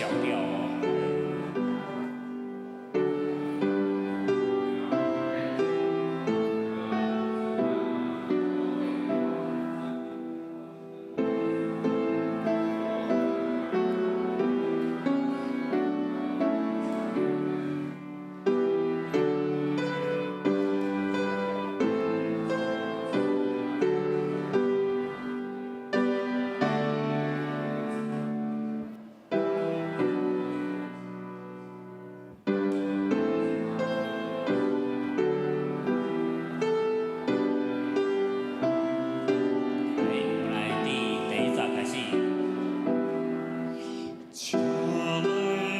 小調哦。來，佇第一節開始。車來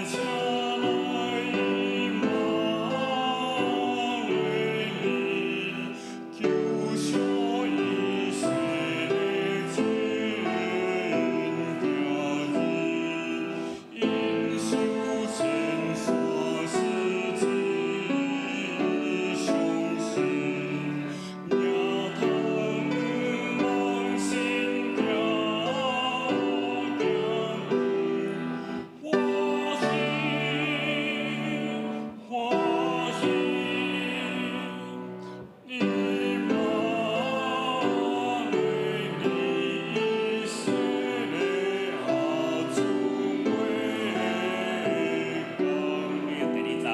車來以馬內利，救贖以色列真行義，因受千山是真相信，領頭毋忘信行行歡喜歡喜，以馬內利，以色列阿祖的光。第二節。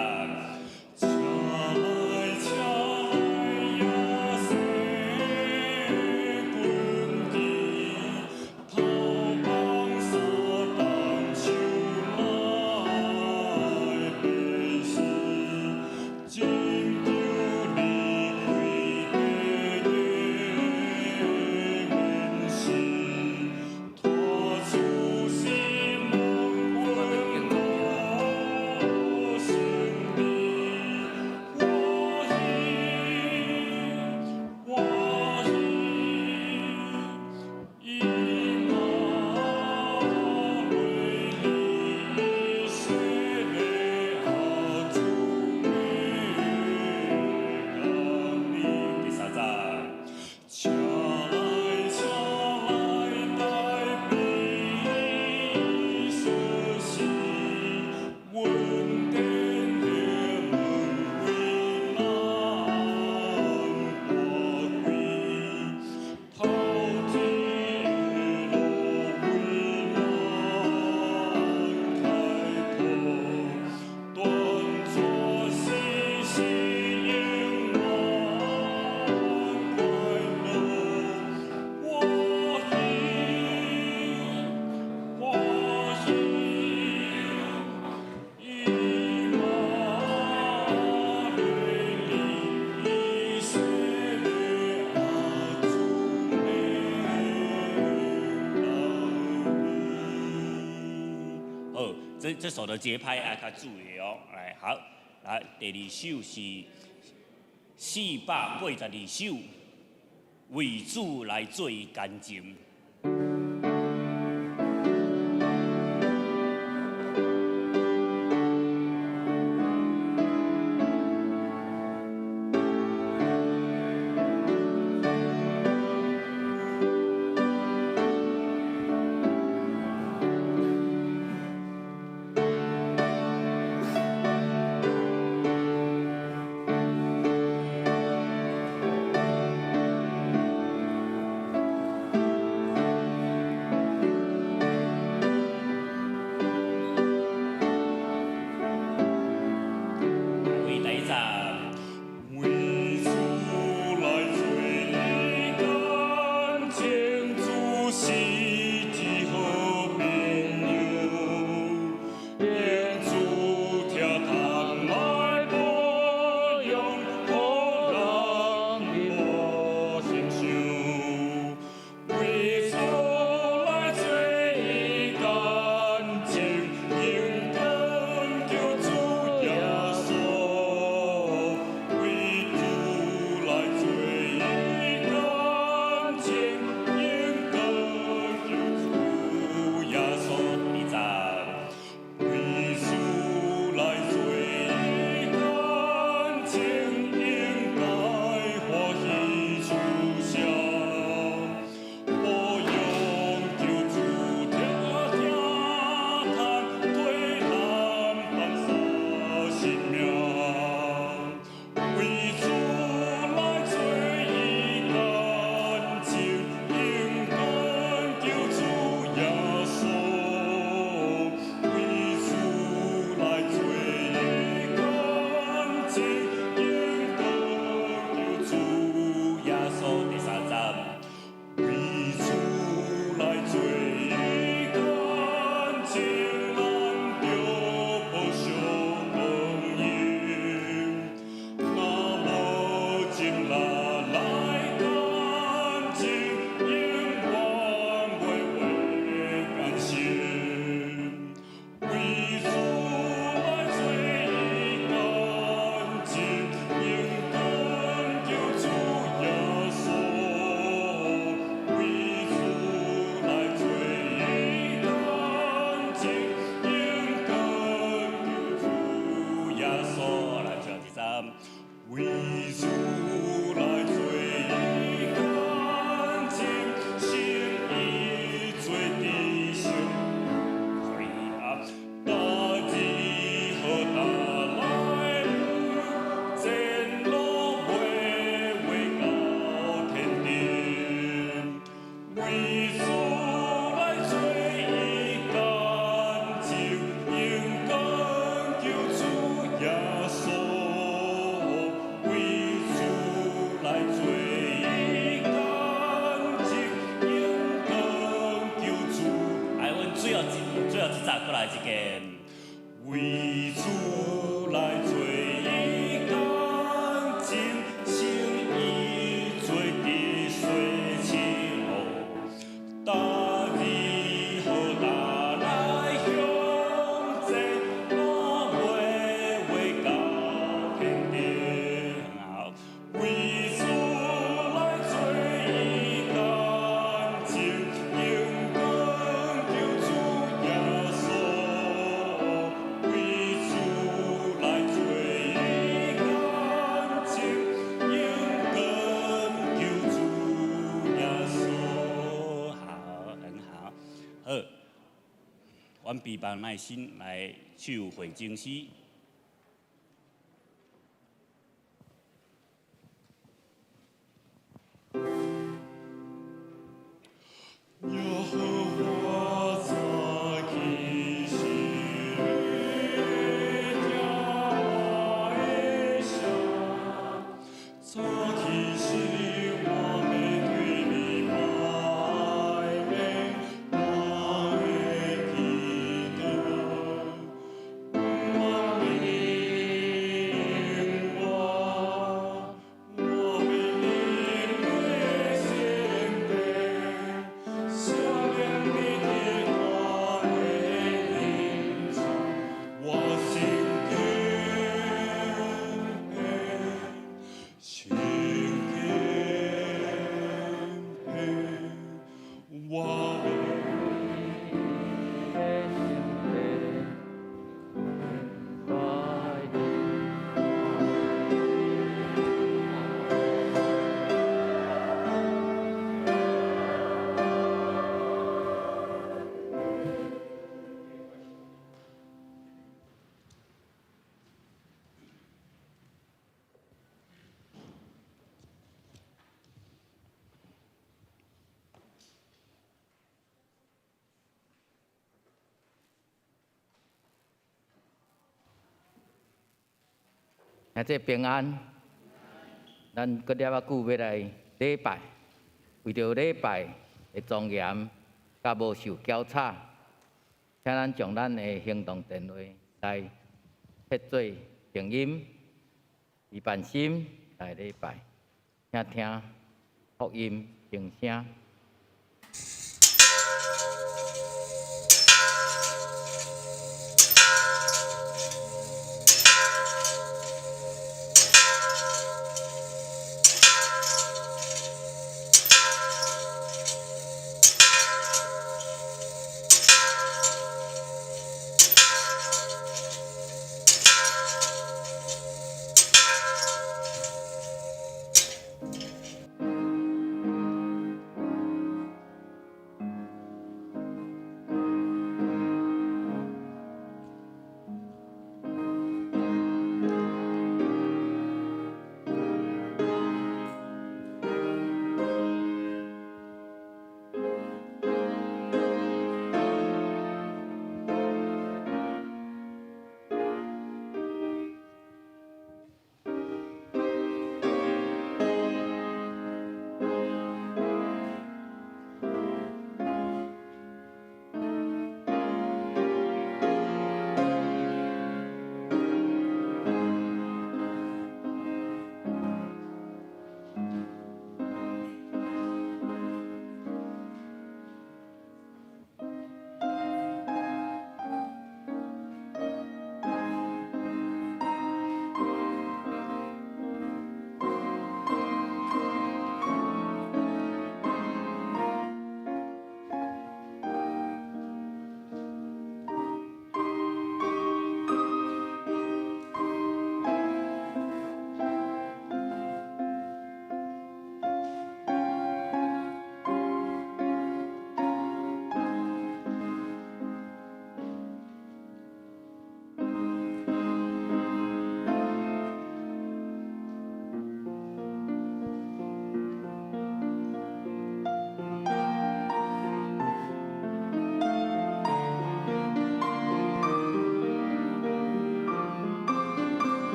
車來車來耶西根基，逃亡撒旦手來背死，拯救離開地的面試，拖出死亡困苦勝利，歡喜歡喜，以馬內利，以色列阿祖的降臨。第三節。車來車來大衛所死，恩典的門為咱打開，頭天的路為咱開拓，斷絕死死永遠快樂，歡喜歡喜，以馬內利，以色列阿祖的來臨。好，這首的節拍愛較注意哦。來，好，來，第二首是482首，為主來做見證。為後一節閣來一遍。為主來做伊工程，稱伊做直說親哦，逐日好踏來向前，我袂話到天頂。很好。為主來做伊工程，榮光救主耶穌。為主來做伊工程，榮光救主耶穌。好，很好。好，阮彼幫耐心來唱回正詩。耶和華早起時，聽我的聲。早起時，我欲對你擺明我的祈禱。毋通應我，我欲入你的聖殿，想念你極大的恩慈，我心敬虔，心敬虔，我欲。的心地，帶你。兄弟平安，咱閣了仔久欲來禮拜，為著禮拜的莊嚴，佮無受攪吵，請咱將咱的行動電話來設做靜音，以辦心來禮拜，請聽福音靜聲。耶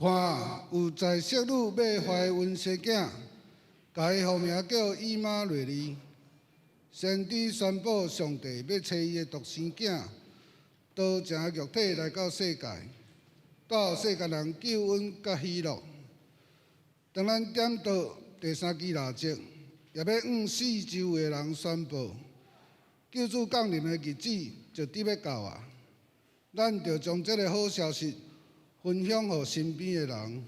看，有在色女欲懷孕生囝，共伊號名叫以馬內利。先知宣布上帝欲差伊的獨生囝，道成肉體來到世界，帶予世間人救恩佮喜樂。當咱點著第三支蠟燭，也欲向四周圍的人宣布，救主降臨的日子就佇欲到啊！咱著將這个好消息分享予身邊的人。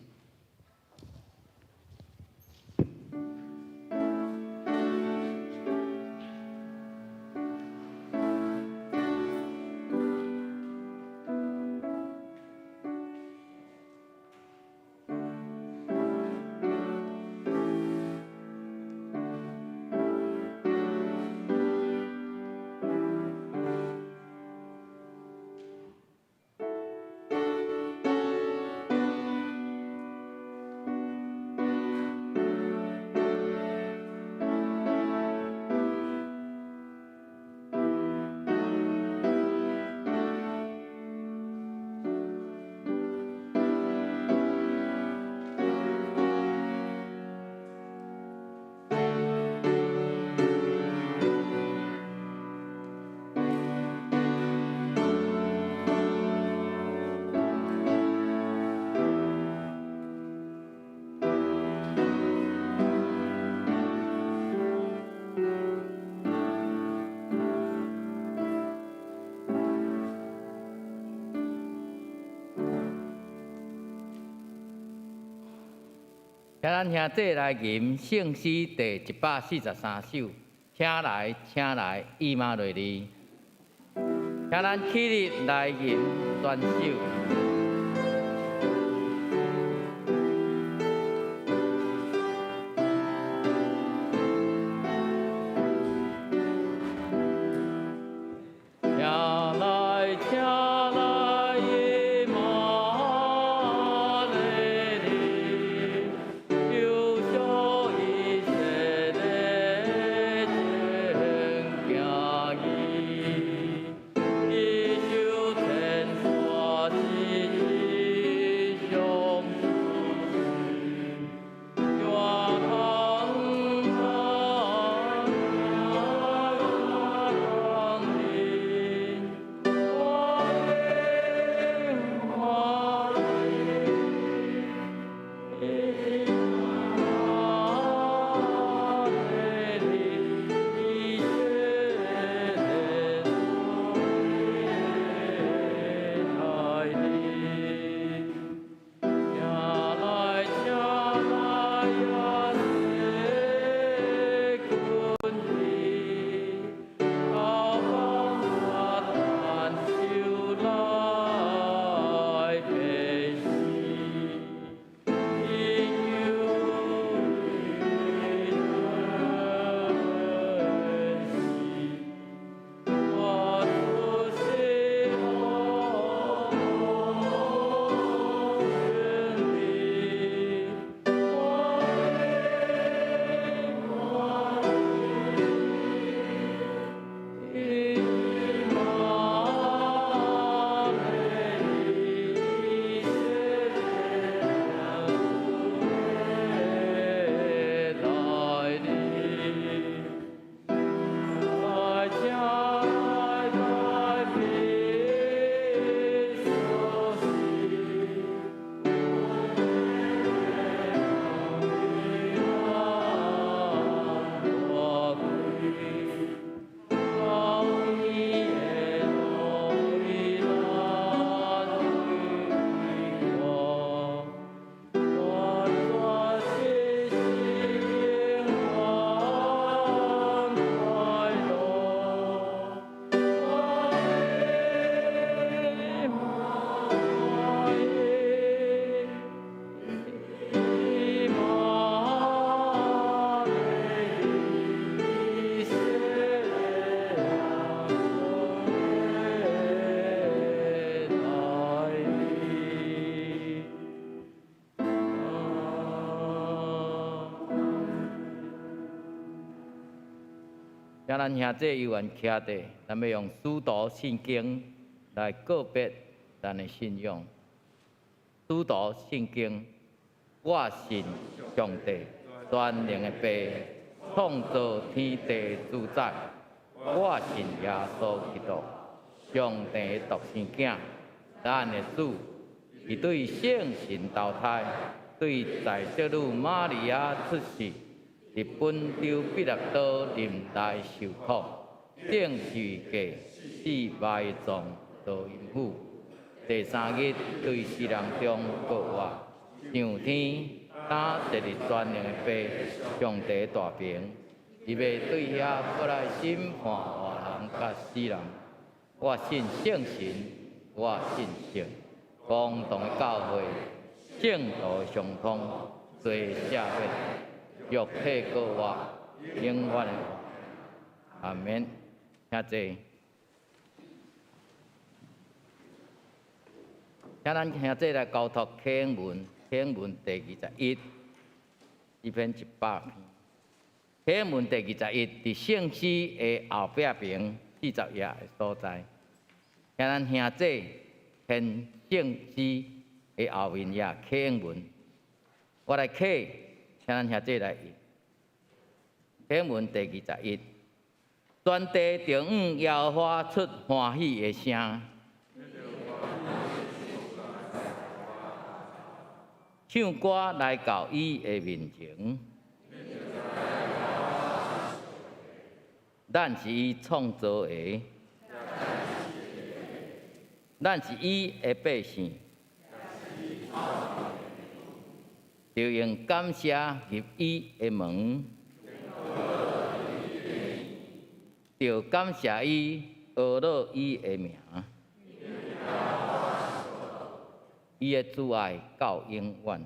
請咱兄弟來吟聖詩第143首，請來，請來，以馬內利。請咱起立來吟全首。請來，請來，以馬內利，救贖以色列正行義，伊受天山之上主，願通降臨，歡迎以馬內利，以色列來臨。請來，請來，耶穌君臨，高放撒旦手來被死，拯救人世，我主是真理，歡迎以馬內利，以色列來臨。來，請來，來必所死，大貴，高義的為咱為我，完全是永遠快樂。歡迎以馬內利，以色列來臨。請咱兄弟猶原徛佇，咱欲用使徒信經來告別咱的信仰。使徒信经，我信上帝全能的父，创造天地主宰。我信耶稣基督，上帝的独生囝，咱的主，伊对圣神投胎，对在圣女玛利亚出世，伫本丢彼拉多临内受苦，钉十字架，死埋葬落阴府。第三日对死人中复活，上天，担坐伫全能的父上帝大爿，伊欲对遐阁来审判活人佮死人。我信圣神，我信圣公同的教会，圣徒相通，罪赦免，肉体复活，永远的活。阿免，请坐。请咱兄弟来交托启英文，启英文第二十一，诗篇100篇。启英文第二十一，伫圣诗的后壁边40页的所在。请咱兄弟掀圣诗的后面页启英文，我来启，请咱兄弟来译。启英文第二十一，全地著向耶和华出欢喜的声。唱歌来到伊的面前，咱是伊创造的，咱是伊的百姓，就用感谢入伊的门，就感谢伊，阿乐伊的名。伊的慈爱到永远。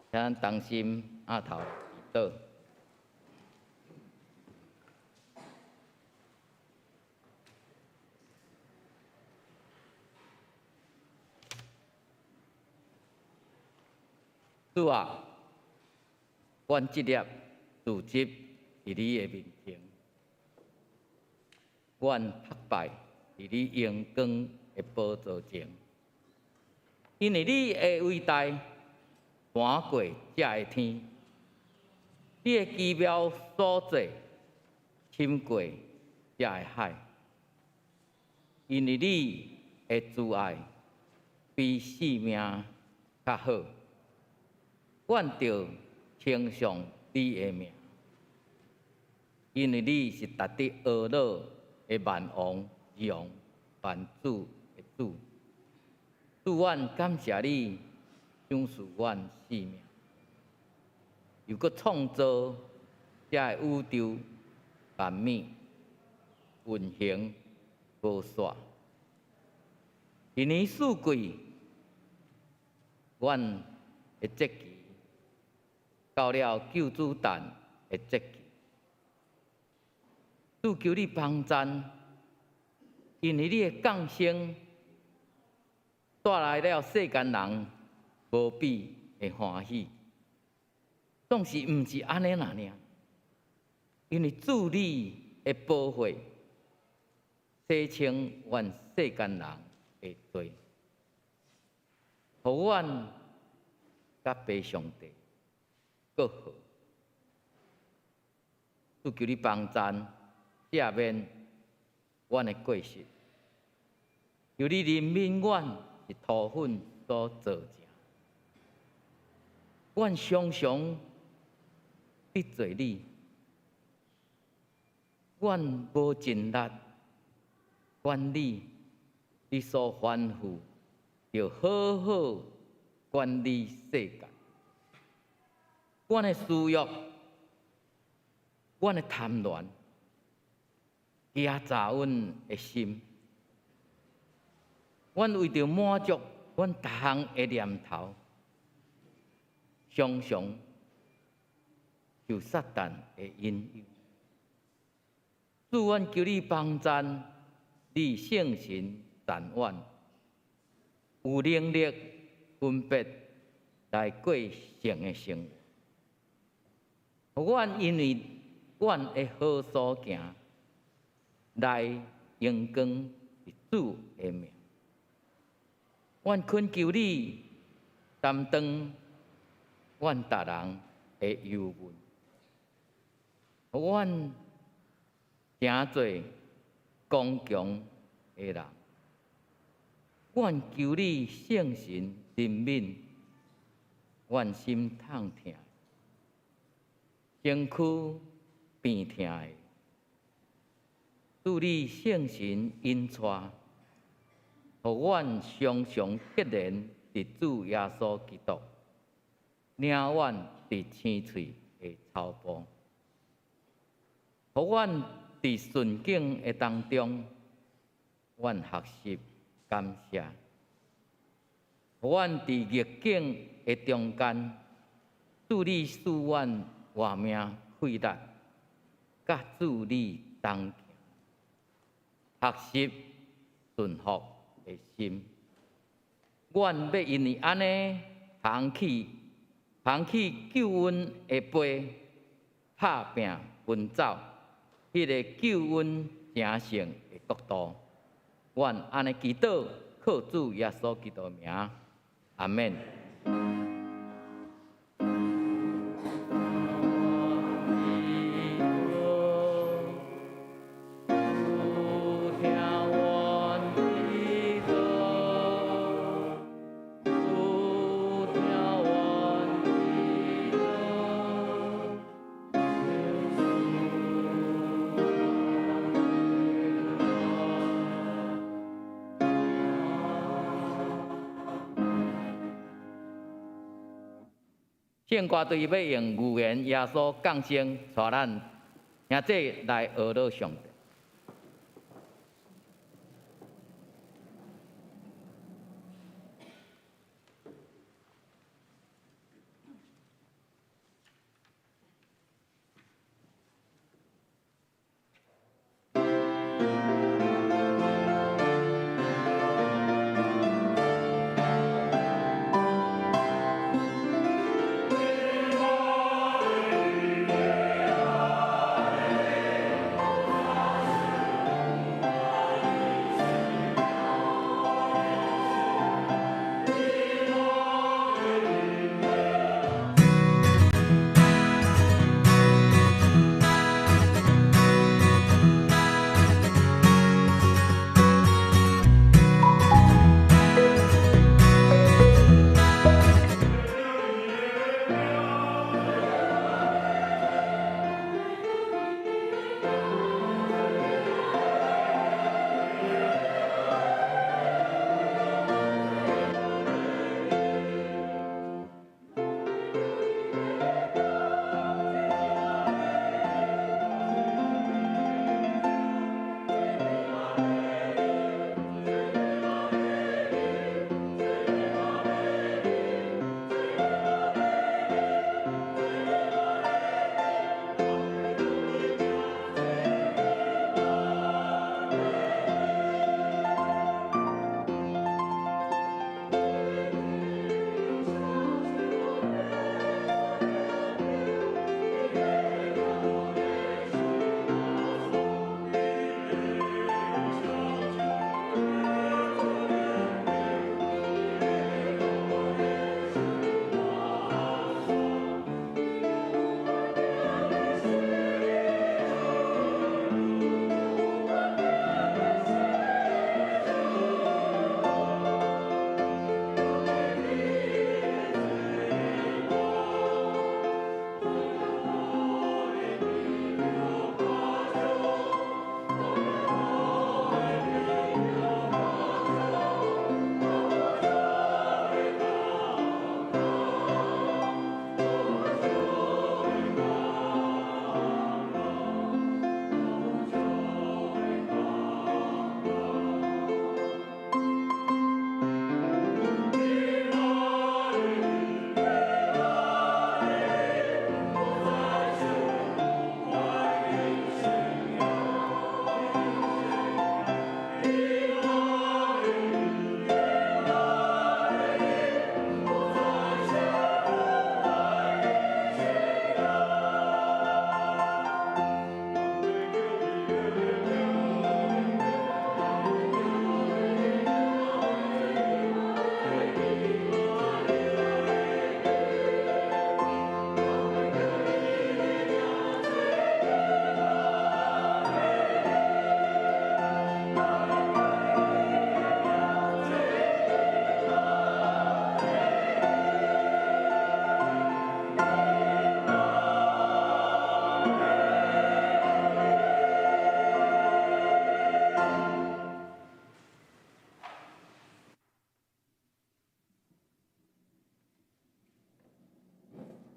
请咱同心阿头祈祷。主啊，阮这粒聚集伫你的面前，阮膜拜伫你荣光的宝座前，因为你的伟大瞒过这个天，你的奇妙所作深过这个海，因为你的慈爱比性命较好，阮就称颂你的名，因为你是值得阿乐的万王之王，万主的主。主，阮感谢你赏赐阮性命，又阁创造这个宇宙万物运行无煞。一年四季，阮的节期到了救主诞的节期，主求你帮赞，因为你的降生带来了世间人无比的欢喜。总是毋是按呢尔尔，因为主你的宝血洗清阮世间人的罪，予阮佮父上帝阁好。主求你帮赞，赦免阮的过失，求你怜悯阮是土粉所造成。阮常常得罪你，阮无尽力管理你所吩咐，著好好管理世界。阮的私欲，阮的贪婪，压榨阮的心。阮为著满足阮逐项的念头，常常受撒旦的引诱。主，阮求你帮赞，你圣神赞阮，有能力分别来过圣的生活。阮因为阮的好所行，来荣光伫主的名。阮懇求你擔當阮逐人的憂悶，予阮成做剛強的人。阮求你聖神憐憫阮心痛疼、身軀病疼的，主你聖神引帶，予阮常常結連佇主耶穌基督，領阮佇青翠的草埔，予阮佇順境的當中，阮學習感謝；予阮佇逆境的中間，主你賜阮活命氣力，佮主你同行，學習順服的心。阮欲因為按呢，捧起捧起救恩的杯，拍拚奔走，彼个救恩成聖的國度。阮按呢祈禱，靠主耶穌基督名，阿們。聖歌隊欲用預言耶穌降生，帶咱兄弟來學樂上帝。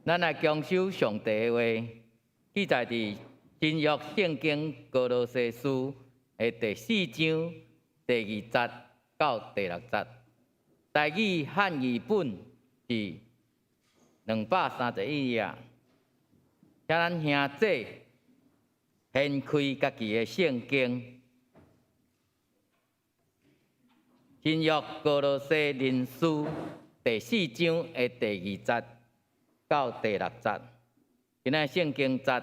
咱來恭守上帝的話，記載佇新約聖經歌羅西書的第四章第二節到第六節。台語漢語本是231頁。請咱兄弟掀開家己的聖經，新約歌羅西人書第四章的第二節到第六節。今仔聖經節，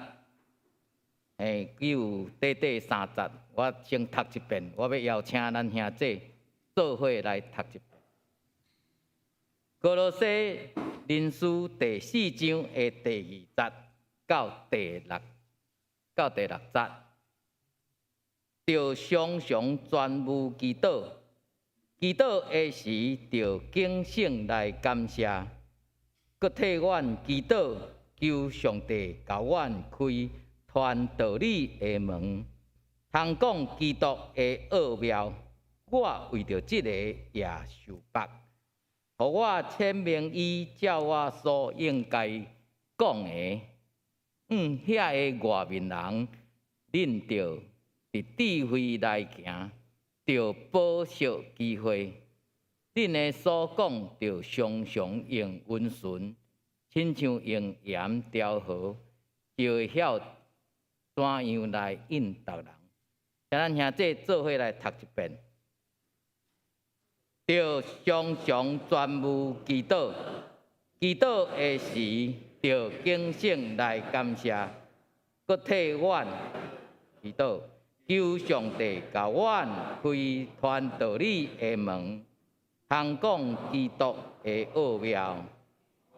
只有短短三節，我先讀一遍。我欲邀請咱兄弟做伙來讀一遍。歌羅西人書第四章的第二節到第六節，著常常專務祈禱，祈禱的時著警醒來感謝，閣替阮祈禱，求上帝共阮開傳道理的門，通講基督的奧妙。我為著這個也受縛，予我顯明伊照我所應該講的。遐个外面人，恁著佇智慧來行，著保惜機會。恁的所講，著常常用溫順，親像用鹽調和，就會曉怎樣來應答人。請咱兄弟做伙來讀一遍。著常常專務祈禱，祈禱的時，著警醒來感謝，閣替阮祈禱，求上帝共阮開傳道理的門，通講基督的奧妙。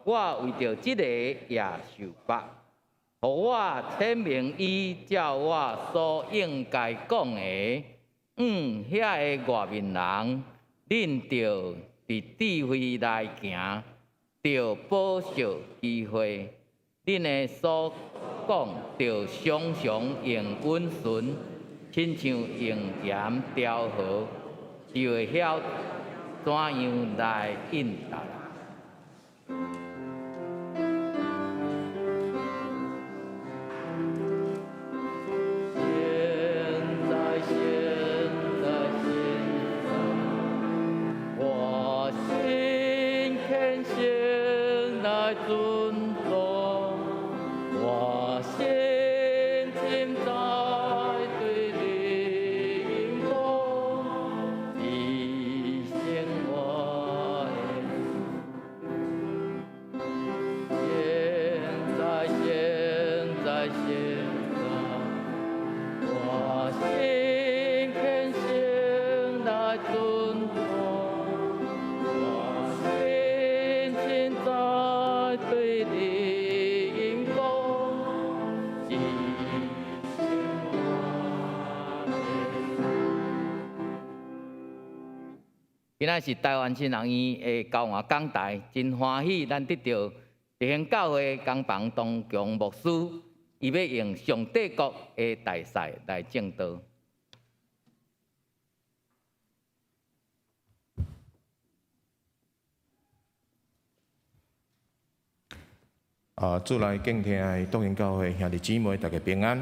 我為著這個也受縛，予我顯明伊照我所應該講的。遐个外面人，恁著佇智慧來行，著保惜機會。恁的所講，著常常用溫順，親像用鹽調和，就會曉怎樣來應答。現在，現在，現在，我心懇心來尊重，我心深在對你講，一生我的。現在，現在，現在，我心懇心來尊重，我心深在對你講，一生我的。今仔是台灣神學院的交換講台，真歡喜，咱得著日興教會江房東強牧師，伊欲用上帝國的大細來證道。主內敬聽的東興教會兄弟姊妹，大家平安。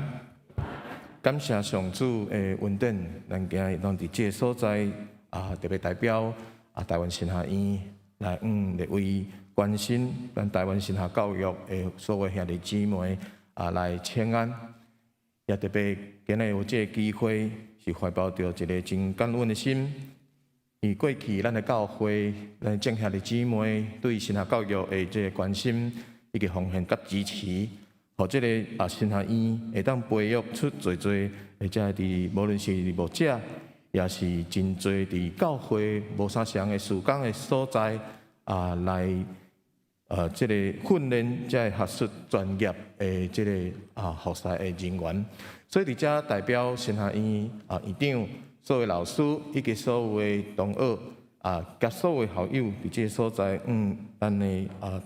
感謝上主的恩典，咱今日攏佇這個所在特別代表台灣神學院來來為關心咱台灣神學教育的所有兄弟姊妹來請安。也特別今日有這個機會，是懷抱著一個真感恩的心。因為過去咱的教會，咱眾兄弟姊妹對神學教育的這個關心以及奉獻佮支持，予這個神學院會當培育出濟濟，或者佇無論是牧者，也是真濟佇教會無相仝的事工的所在來這個訓練這个學術專業的這個服侍的人員。所以佇遮代表神學院院長、所有老師以及所有的同學佮所有校友佇這个所在，咱的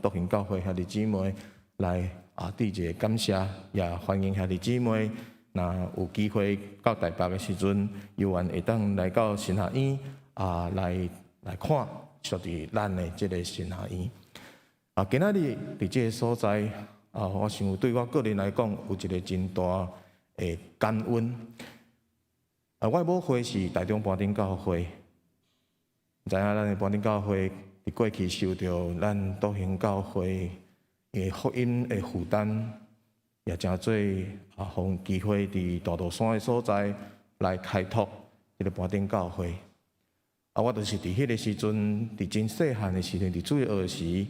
獨行教會兄弟姊妹來致一个感謝，也歡迎兄弟姊妹，若有機會到台北的時陣，有緣會當來到神學院來看屬佇咱的這个神學院。啊，今仔日佇這个所在，啊，我想對我個人來講，有一个真大的感恩。啊，我的母會是台中盤頂教會，知影咱的盤頂教會佇過去受著咱篤興教會的福音的負擔，也誠濟啊，予機會佇大肚山的所在來開拓這个盤頂教會。啊，我就是佇彼个時陣，佇真細漢的時陣，佇主日學時，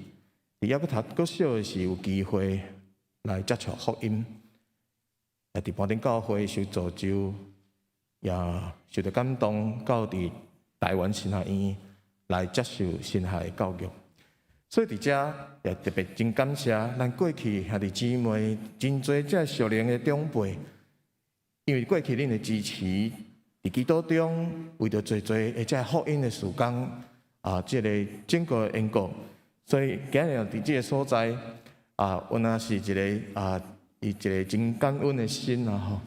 佇猶閣讀閣小的時，有機會來接觸福音，也佇盤頂教會受造就，也受著感動，到佇台灣神學院來接受神學的教育。所以佇遮也特別真感謝咱過去兄弟姊妹真濟這屬靈的長輩，因為過去恁的支持，佇基督中為著濟濟的這福音的事工啊，這个整個緣故，所以今日佇這个所在啊，阮也是一个啊，以一个真感恩的心啊吼，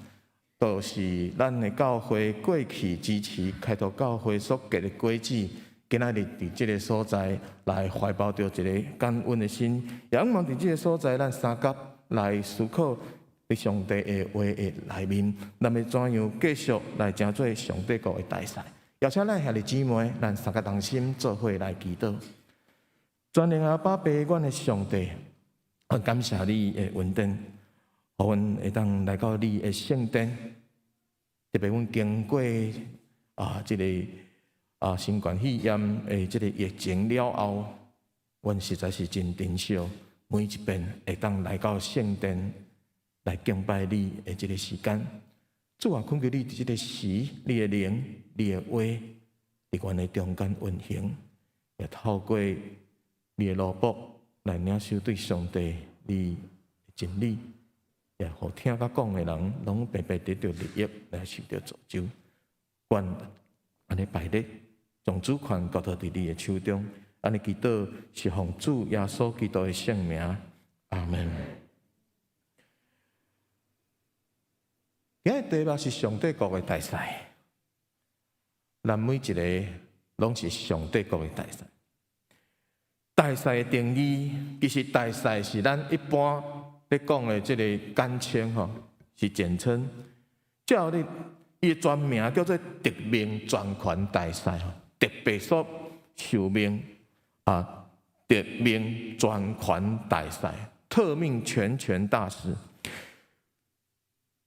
都是咱的教會過去支持開拓教會所結的果子。今仔日佇這个所在來懷抱著一个感恩的心，也向望佇這个所在，咱相佮來思考佇上帝的話的內面，咱欲怎樣繼續來成做上帝國的大使？邀請咱兄弟姊妹，咱相佮同心做伙來祈禱。全能阿爸父，阮的上帝，很感謝你的恩典，予阮會當來到你的聖殿，特別阮經過啊這个啊，新冠肺炎的這个疫情了後，阮實在是真珍惜每一遍會當來到聖殿來敬拜你的這个時間。主啊，懇求你佇這个時，你的靈、你的話，佇阮的中間運行，也透過你的奴僕來領受對上帝你的真理，也予聽佮講的人攏白白得著利益，來受著造就。願按呢拜你，將主權交託佇你的手中，按呢祈禱是奉主耶穌基督的聖名，阿門。今日題目是上帝國的大使，咱每一个攏是上帝國的大使。大使的定義，其實大使是咱一般咧講的這个簡稱吼，是簡稱。照你伊的全名叫做特命全權大使，特別所受命啊，特命全權大使，特命全權大使。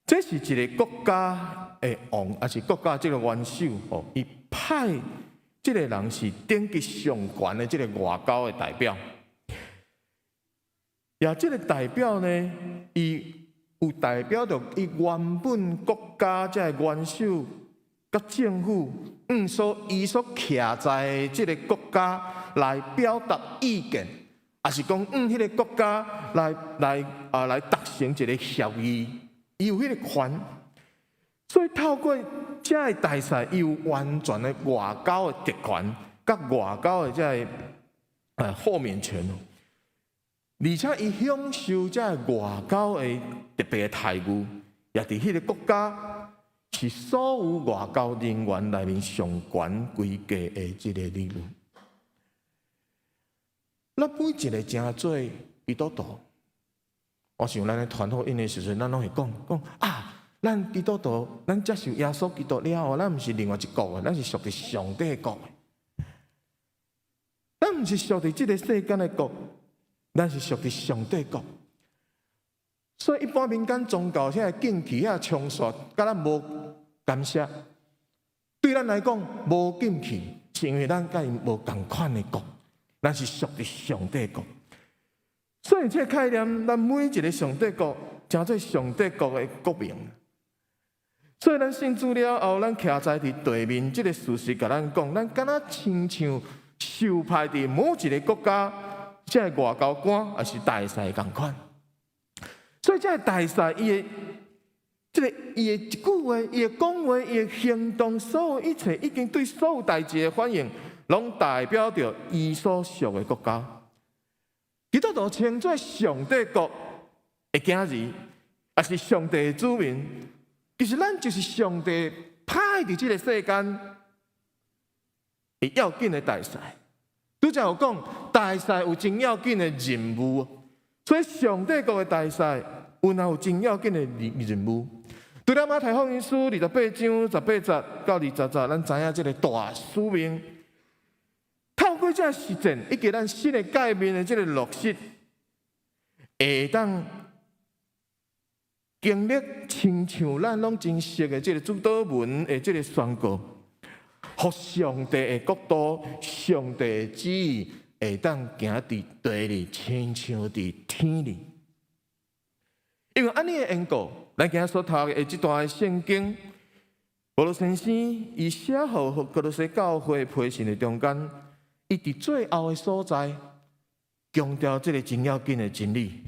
這是一个國家的王，抑是國家這个元首哦，伊派這个人是等級上懸的這个外交的代表。也這个代表呢，伊有代表著伊原本國家這个元首佮政府，所伊所徛在這个國家來表達意見，抑是講彼个國家來來啊來達成一个協議，伊有彼个權。所以透過這个大使，伊有完全的外交的特權，佮外交的這个豁免權。而且伊享受這个外交的特別的待遇，也佇彼个國家是所有外交人員內面上懸規格的這个禮遇。咱每一个成做基督徒，我想咱咧傳福音的時陣，咱攏會講講啊，咱基督徒，咱接受耶穌基督了後，咱毋是另外一國的，咱是屬佇上帝的國的。咱毋是屬佇這个世間的國。咱是屬佇上帝國，所以一般民間宗教遐禁忌、遐衝刷，佮咱無干涉。對咱來講無禁忌，是因為咱佮伊無仝款的國，咱是屬佇上帝國。所以這個概念，咱每一个上帝國，成做上帝國的國民。所以咱信主了後，咱徛在佇地面這个事實，共咱講，咱敢若親像受派佇某一个國家。這个外交官抑是大使仝款，所以這个大使伊的這个伊的一句話，伊的講話，伊的行動，所有一切已經對所有代誌的反應，攏代表著伊所屬的國家。基督徒稱做上帝國的囝兒，抑是上帝的子民，其實咱就是上帝派佇這个世間會要緊的大使。拄才有講，大使有真要緊的任務，所以上帝國的大使有若有真要緊的任務。對了，馬太福音書28章18節到20節，咱知影這个大使命。透過這實踐，以及咱新的誡命的這个落實，會當經歷親像咱攏真熟的這个主禱文的這个宣告，予上帝的國度、上帝的旨意會當行佇地裡，親像佇天裡。因為按呢的緣故，咱今仔所讀的這段聖經，保羅先生伊寫予歌羅西教會批信的中間，伊佇最後的所在，強調這个真要緊的真理，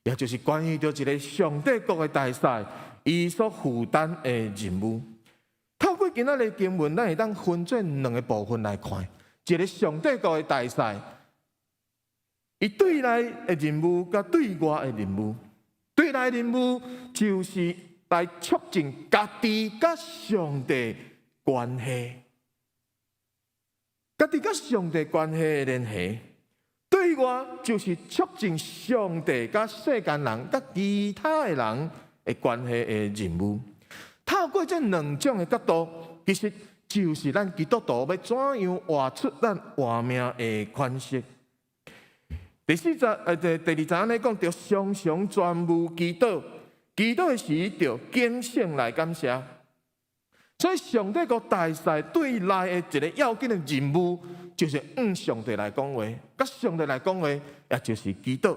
也就是關於著一个上帝國的大使，伊所負擔的任務。透過今仔日經文，咱會當分做兩個部分來看，一个上帝國的大使，伊對內的任務，佮對外的任務。對內任務就是來促進家己佮上帝關係，家己佮上帝關係的聯繫。對外就是促進上帝佮世間人、佮其他的人的關係的任務。透過這兩種的角度，其實就是咱基督徒欲怎樣活出咱活命的款式。第四節，第二節按呢講，著常常專務祈禱，祈禱的時著警醒來感謝。所以上帝國大使對內的一个要緊的任務，就是向上帝來講話，佮上帝來講話，也就是祈禱。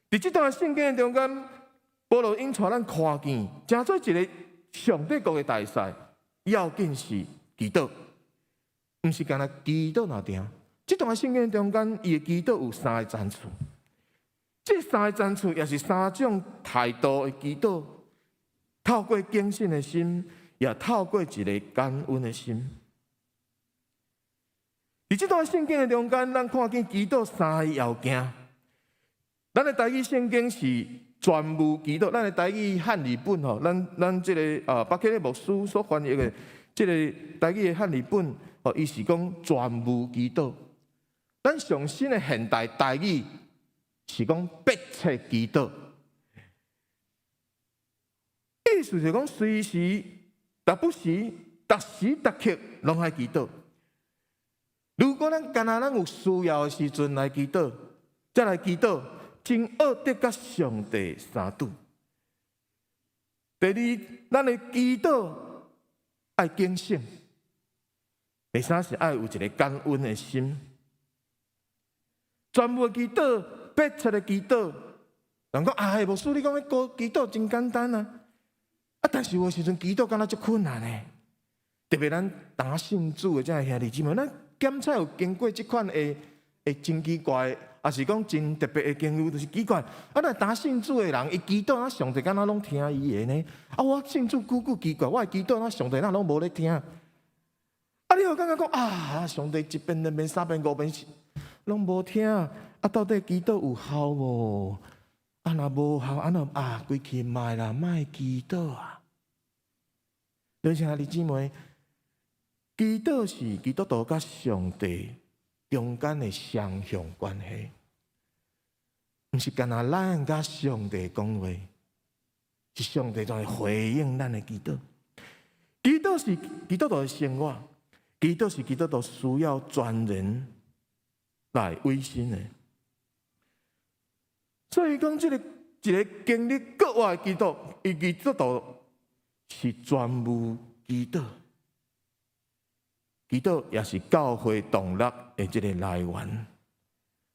佇這段聖經的中間，保羅𪜶帶咱看見，成做一个上帝國的大使，要緊是祈禱，毋是干焦祈禱爾定。這段聖經中間，伊的祈禱有三个層次，這三个層次也是三種態度的祈禱。透過警醒的心，也透過一个感恩的心。佇這段聖經的中間，咱看見祈禱三个要件。咱的台語聖經是專務祈禱，咱的台語漢語本吼，咱這个巴克禮牧師所翻譯的這个台語的漢語本吼，伊是講專務祈禱。咱上新的現代台語是講迫切祈禱，意思是講隨時、逐不時、逐時逐刻攏愛祈禱。如果咱干焦咱有需要的時陣來祈禱，才來祈禱，真惡得佮上帝相拄。第二，咱的祈禱愛警醒；第三是愛有一个感恩的心。專務祈禱，迫切的祈禱。人講啊，牧師，你講彼個祈禱真簡單啊！啊，但是有的時陣祈禱敢若足困難的，特別咱剛信主的這兄弟姊妹，咱檢測有經過這款的會真奇怪，抑是講真特別的經歷，就是奇怪。啊，若剛信主的人，伊祈禱，啊，上帝敢若攏聽伊的呢？啊，我信主久久奇怪，我的祈禱，啊，上帝哪攏無咧聽？啊，你會感覺講啊，上帝一遍、兩遍、三遍、五遍，攏無聽，啊，到底祈禱有效無？啊，若無效，按呢啊，規氣莫啦，莫祈禱啊！兄弟姊妹，祈禱是基督徒佮上帝中間的雙向關係，毋是干焦咱佮上帝講話，是上帝在回應咱的祈禱。祈禱是基督徒的生活，祈禱是基督徒需要專人來委身的。所以講，這个一个經歷國外基督，伊基督徒是專務祈禱，祈禱也是教會動力的這个來源。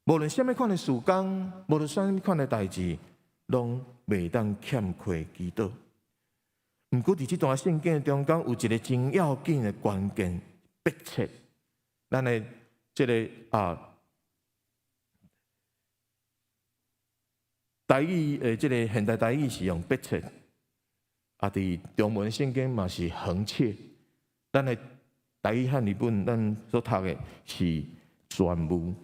無論啥物款的事工，無論啥物款的代誌，攏袂當欠缺祈禱。毋過佇這段聖經中間有一个真要緊的關鍵，迫切，咱的這个台語的這个現代台語是用迫切，啊，佇中文聖經嘛是恆切。咱的台語漢語本，咱所讀的是專務。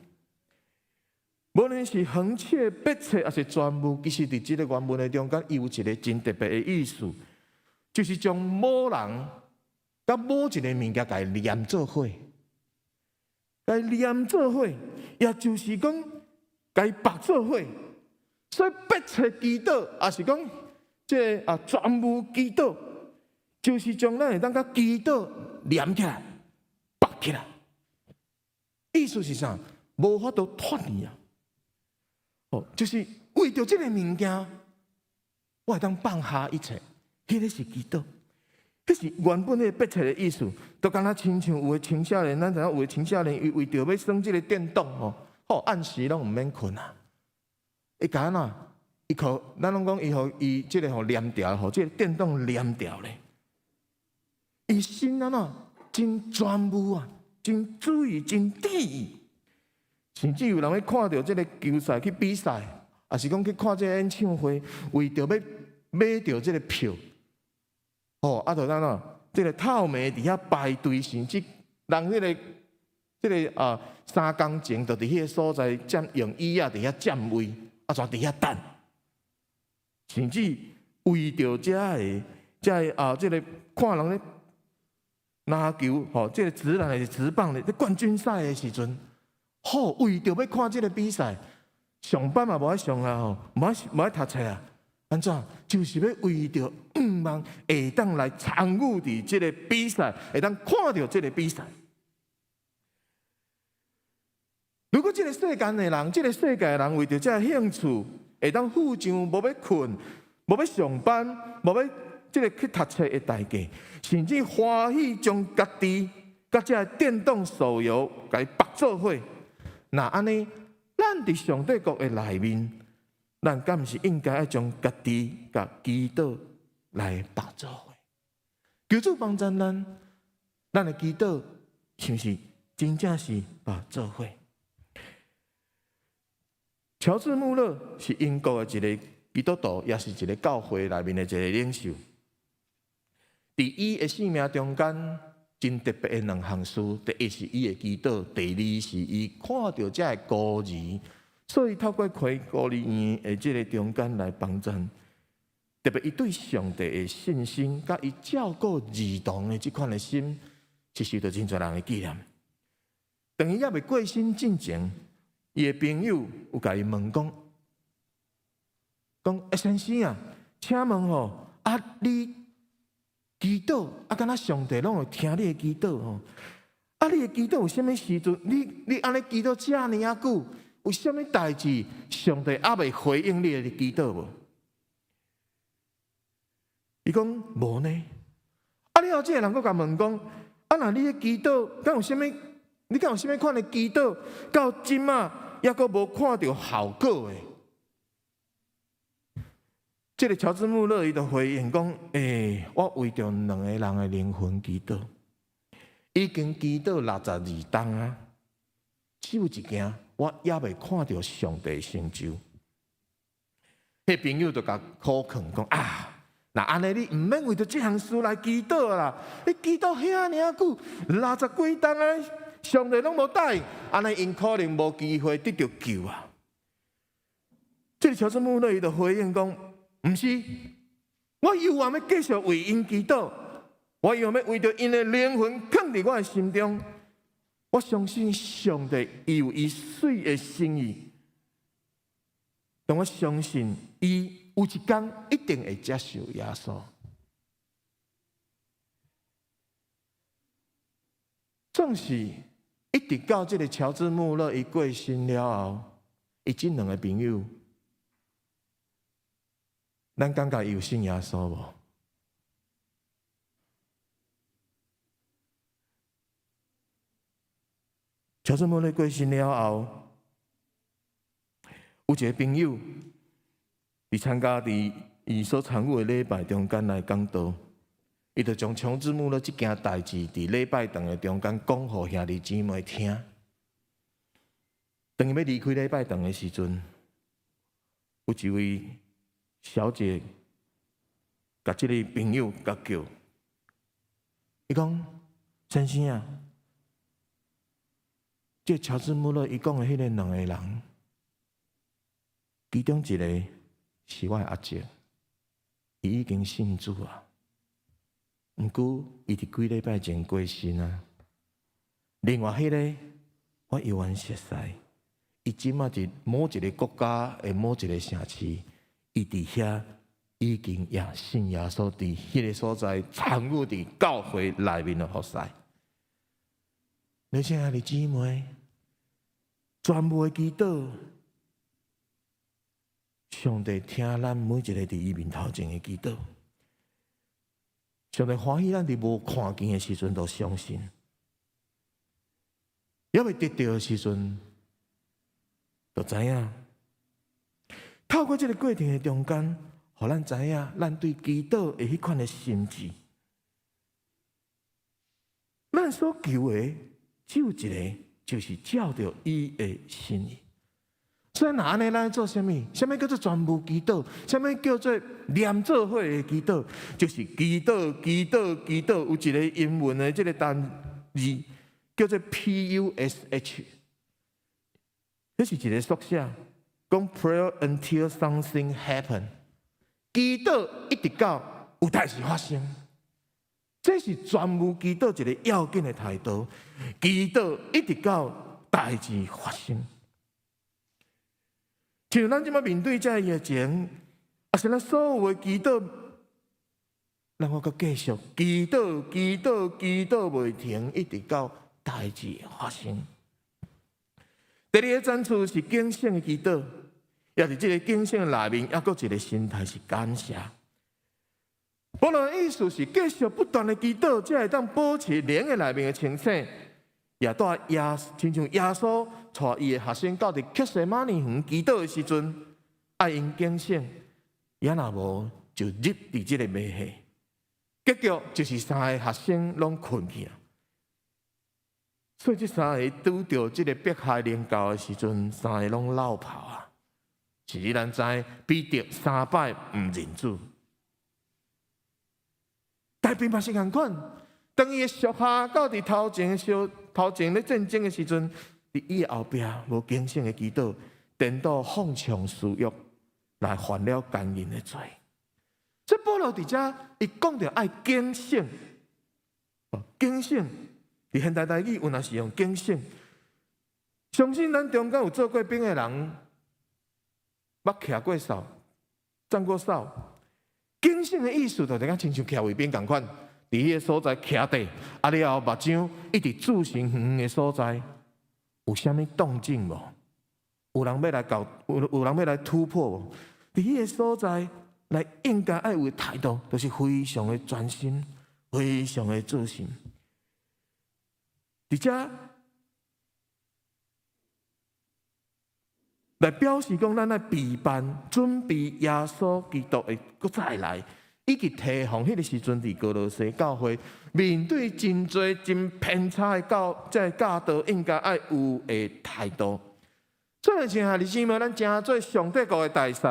無論是恆切、迫切，抑是專務，其實佇這个原文的中間，伊有一个真特別的意思，就是將某人佮某一个物件共伊連做伙。共連做伙，也就是講，共縛做伙。所以迫切祈禱，抑是講這個專務祈禱，就是將咱會當佮祈禱連起來、縛起來。意思是啥？無法度脫離啊！哦，就是為著這个物件，我會當放下一切。彼個是祈禱，彼是原本彼个迫切的意思，都敢若親像有的青少年，咱知影有的青少年伊為著欲耍這个電動吼，吼暗時攏毋免睏啊！伊共按怎？伊靠咱攏講伊予伊這个予黏牢，予這个電動黏牢咧。伊心按怎？真專注啊，真注意，真注意。甚至有人欲看著這个球賽去比賽，抑是講去看這个演唱會，為著欲買著這个票，吼啊，就按怎？這个透暝佇遐排隊，甚至人彼个這个3工前就佇彼个所在佔用椅仔佇遐佔位，啊，煞佇遐等，甚至為著遮个遮个這个看人咧籃球吼，這个職籃抑是職棒咧，咧冠軍賽的時陣，好為著欲看這个比賽，上班嘛無愛上啊吼，無愛讀冊啊，按怎？就是欲為著向望會當來參與佇這个比賽，會當看著這个比賽。如果這个世間的人，這个世界的人為著這个興趣，會當付上無欲睏、無欲上班、無欲這个去讀冊的代價，甚至歡喜將家己佮這个電動手遊共伊縛做伙，若按呢，咱佇上帝國的內面，咱敢毋是應該愛將家己佮祈禱來縛做伙？求主幫助咱，咱的祈禱是毋是真正是縛做伙？喬治·穆勒是英國的一个基督徒，也是一个教會內面的一个領袖。佇伊的生命中間，真特別的兩項事：第一是伊的祈禱，第二是伊看著這个孤兒，所以透過開孤兒院的這个中間來幫助。特別伊對上帝的信心，佮伊照顧兒童的這款的心，是受到真濟人的紀念。當伊猶未過身進前，伊的朋友有共伊問講：講先生啊，請問吼，你祈禱啊，敢若上帝攏會聽你的祈禱吼？啊，你的祈禱有啥物時陣？你按呢祈禱遮爾仔久，有啥物代誌？上帝猶未回應你的祈禱無？伊講無呢。啊，了後這个人閣共問講：啊，若你的祈禱，敢有啥物？你敢有啥物款的祈禱？到這馬猶閣無看著效果的？這个喬治穆勒伊就回應講：我為著兩个人的靈魂祈禱，已經祈禱62冬啊，只有一件，我猶未看著上帝成就。彼朋友就共苦勸講：啊，若按呢，你毋免為著這項事來祈禱啦，你祈禱遐爾久，60幾冬啊，上帝攏無答應，按呢𪜶可能無機會得著救啊。這个喬治穆勒伊就回應講：毋是，我猶原欲繼續為𪜶祈禱，我猶原欲為著𪜶的靈魂囥佇我的心中。我相信上帝伊有伊媠的心意，當我相信伊有一天一定會接受耶穌。總是一直到這个喬治穆勒伊過身了後，伊這兩个朋友，咱感覺伊有信耶穌無？喬治穆勒過身了後，有一个朋友佇參加佇伊所參與的禮拜中間來講道，伊就將喬治穆勒這件代誌佇禮拜堂的中間講予兄弟姊妹聽。當伊欲離開禮拜堂的時陣，有一位小姐共這个朋友共叫，伊講：先生啊，這喬治穆勒伊講的彼个兩个人，其中一个是我的阿叔，伊已經信主啊。毋過伊佇幾禮拜前過身啊。另外彼个我猶原熟似，伊這馬佇某一個國家的某一個城市，伊佇遐已經也信耶穌，佇彼個所在參與佇教會內面的服侍。你親愛的姊妹，全部的祈禱，上帝聽咱每一個佇伊面頭前的祈禱。上帝歡喜咱佇無看見的時陣就相信，猶未得著的時陣就知影。透過這個過程的中間，予咱知影，咱對祈禱的彼款的心志，咱所求的只有一個，就是照著伊的心意。所以若按呢，咱做啥物？啥物叫做全無祈禱？啥物叫做連做伙的祈禱？就是祈禱、祈禱、祈禱。有一個英文的這個單字叫做 PUSH，這是一個縮寫，講 Pray until something happen。祈禱一直到有代誌發生，這是全無祈禱一個要緊的態度。祈禱一直到代誌發生。像咱這馬面對這個疫情，抑是咱所有的祈禱，咱閣繼續祈禱、祈禱、祈禱袂停，一直到代誌發生。第二個層次是警醒的祈禱，也佇這個警醒的內面，猶閣一個心態是感謝。保羅的意思是繼續不斷的祈禱，才會當保持靈的內面的清醒。也帶耶，親像耶穌帶伊的學生到佇客西馬尼園祈禱的時陣，愛𪜶警醒，也若無就入佇這個迷惑。結局就是三个學生攏睏去啊。所以這三个拄著這個迫害臨到的時陣，三个攏落跑啊。甚至咱知彼得三擺毋認主，但並嘛是仝款。當伊的屬下到佇頭前小頭前咧戰爭的時陣，佇伊的後壁無警醒的祈禱，顛倒放縱私欲來犯了姦淫的罪。所以保羅佇遮伊講著愛警醒，警醒。佇現代台語有若是用警醒。相信咱中間有做過兵的人，捌徛過哨、站過哨。警醒的意思就是敢親像徛衛兵仝款。佇彼個所在徛佇，啊了後目睭一直注視遠遠的所在，有啥物動靜無？有人欲來搞，有人欲來突破無？佇彼個所在來應該愛有的態度，就是非常的專心，非常的注神。佇遮來表示講，咱愛備辦準備耶穌基督會閣再來。以及提防彼個時陣，佇歌羅西教會面對真濟真偏差的教，這個教導應該愛有的態度。所以，親愛的姊妹，咱誠做上帝國的大使，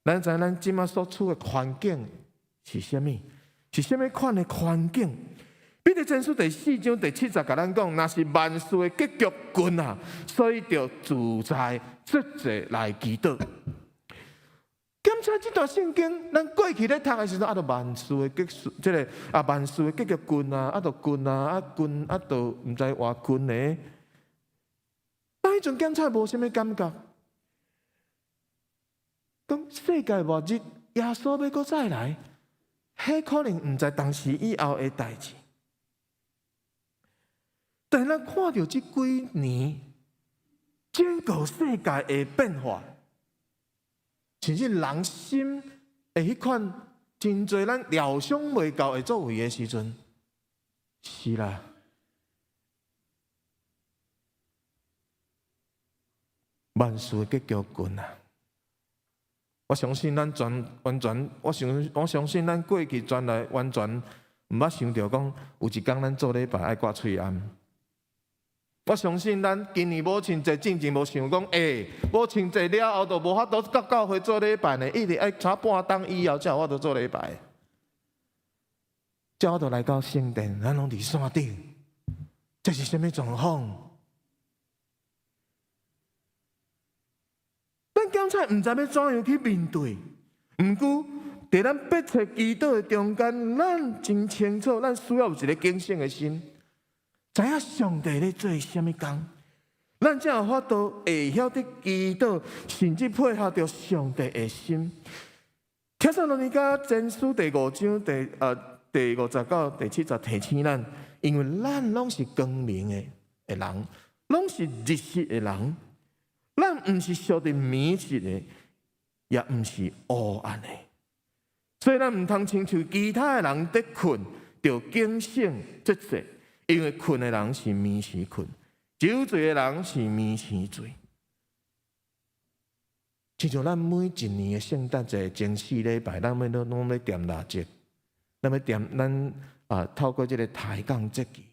咱知咱這馬所處的環境是啥物？是啥物款的環境？彼得前書第四章第七節共咱講，若是萬事的結局近啊，所以著自在節制來祈禱。檢查這段聖經，咱過去咧讀的時陣，啊，著萬事的結束，這個啊，萬事的結局近啊，啊，著近啊，啊近啊，著毋知偌近呢。咱彼陣檢查無啥物感覺，講世界末日，耶穌欲閣再來，彼可能毋知當時以後的代誌。但咱看著這幾年整個世界的變化。甚至人心的彼款真濟，咱料想袂到會作為的時陣，是啦。萬事的結局近啊！我相信咱全完全，我相信咱過去全來完全毋捌想著講，有一工咱做禮拜愛掛喙罨。我相信咱今年母親節進前無想講，欸，母親節了後就無法度到教會做禮拜呢，一直愛差半冬以後才有法度做禮拜。才有法度來到聖殿，咱攏佇線頂，這是啥物狀況？咱檢查毋知欲怎樣去面對，毋過佇咱迫切祈禱的中間，咱真清楚，咱需要有一個警醒的心。知影上帝咧做啥物工，咱才有法度會曉得祈禱，甚至配合著上帝的心。帖撒羅尼迦前書第五章第五節到第七節提醒咱，因為咱攏是光明的人，攏是日食的人，咱毋是屬佇暝時的，也毋是黑暗的，所以咱毋通親像其他的人佇睏，著警醒節制，因為睏的人是暝時睏，酒醉的人是暝時醉。親像咱每一年的聖誕節前四禮拜，咱欲攏欲點蠟燭，咱欲點咱啊透過這个抬摃節期，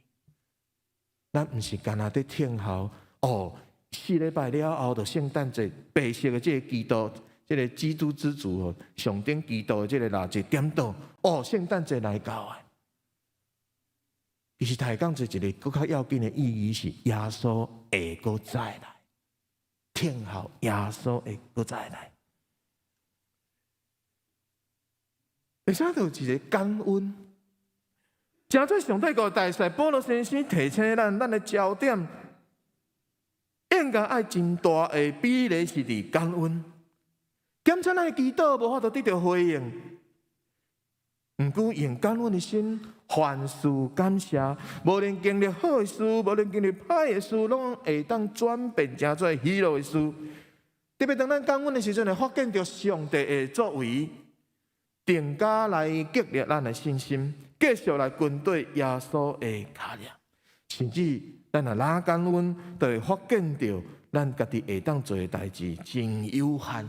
咱毋是干焦佇聽候哦。四禮拜了後，就聖誕節白色的這个基督，這个基督之主哦，上頂基督的這个蠟燭點著，哦，聖誕節來到啊！其實抬摃節一个閣較要緊的意義是耶穌會閣再來，聽候耶穌會閣再來。第三就一个感恩，成做上帝閣大使保羅先生提醒咱，咱的焦點應該愛真大的比例是佇感恩。檢查咱的祈禱無法度得著回應，毋過用感恩的心，凡事感謝，無論經歷好的事，無論經歷歹的事，攏會當轉變成做喜樂的事。特別當咱感恩的時陣，會發現著上帝的作為，更加來激勵咱的信心，繼續來跟綴耶穌的跤跡。甚至咱若哪感恩，就會發現著咱家己會當做的代誌真有限。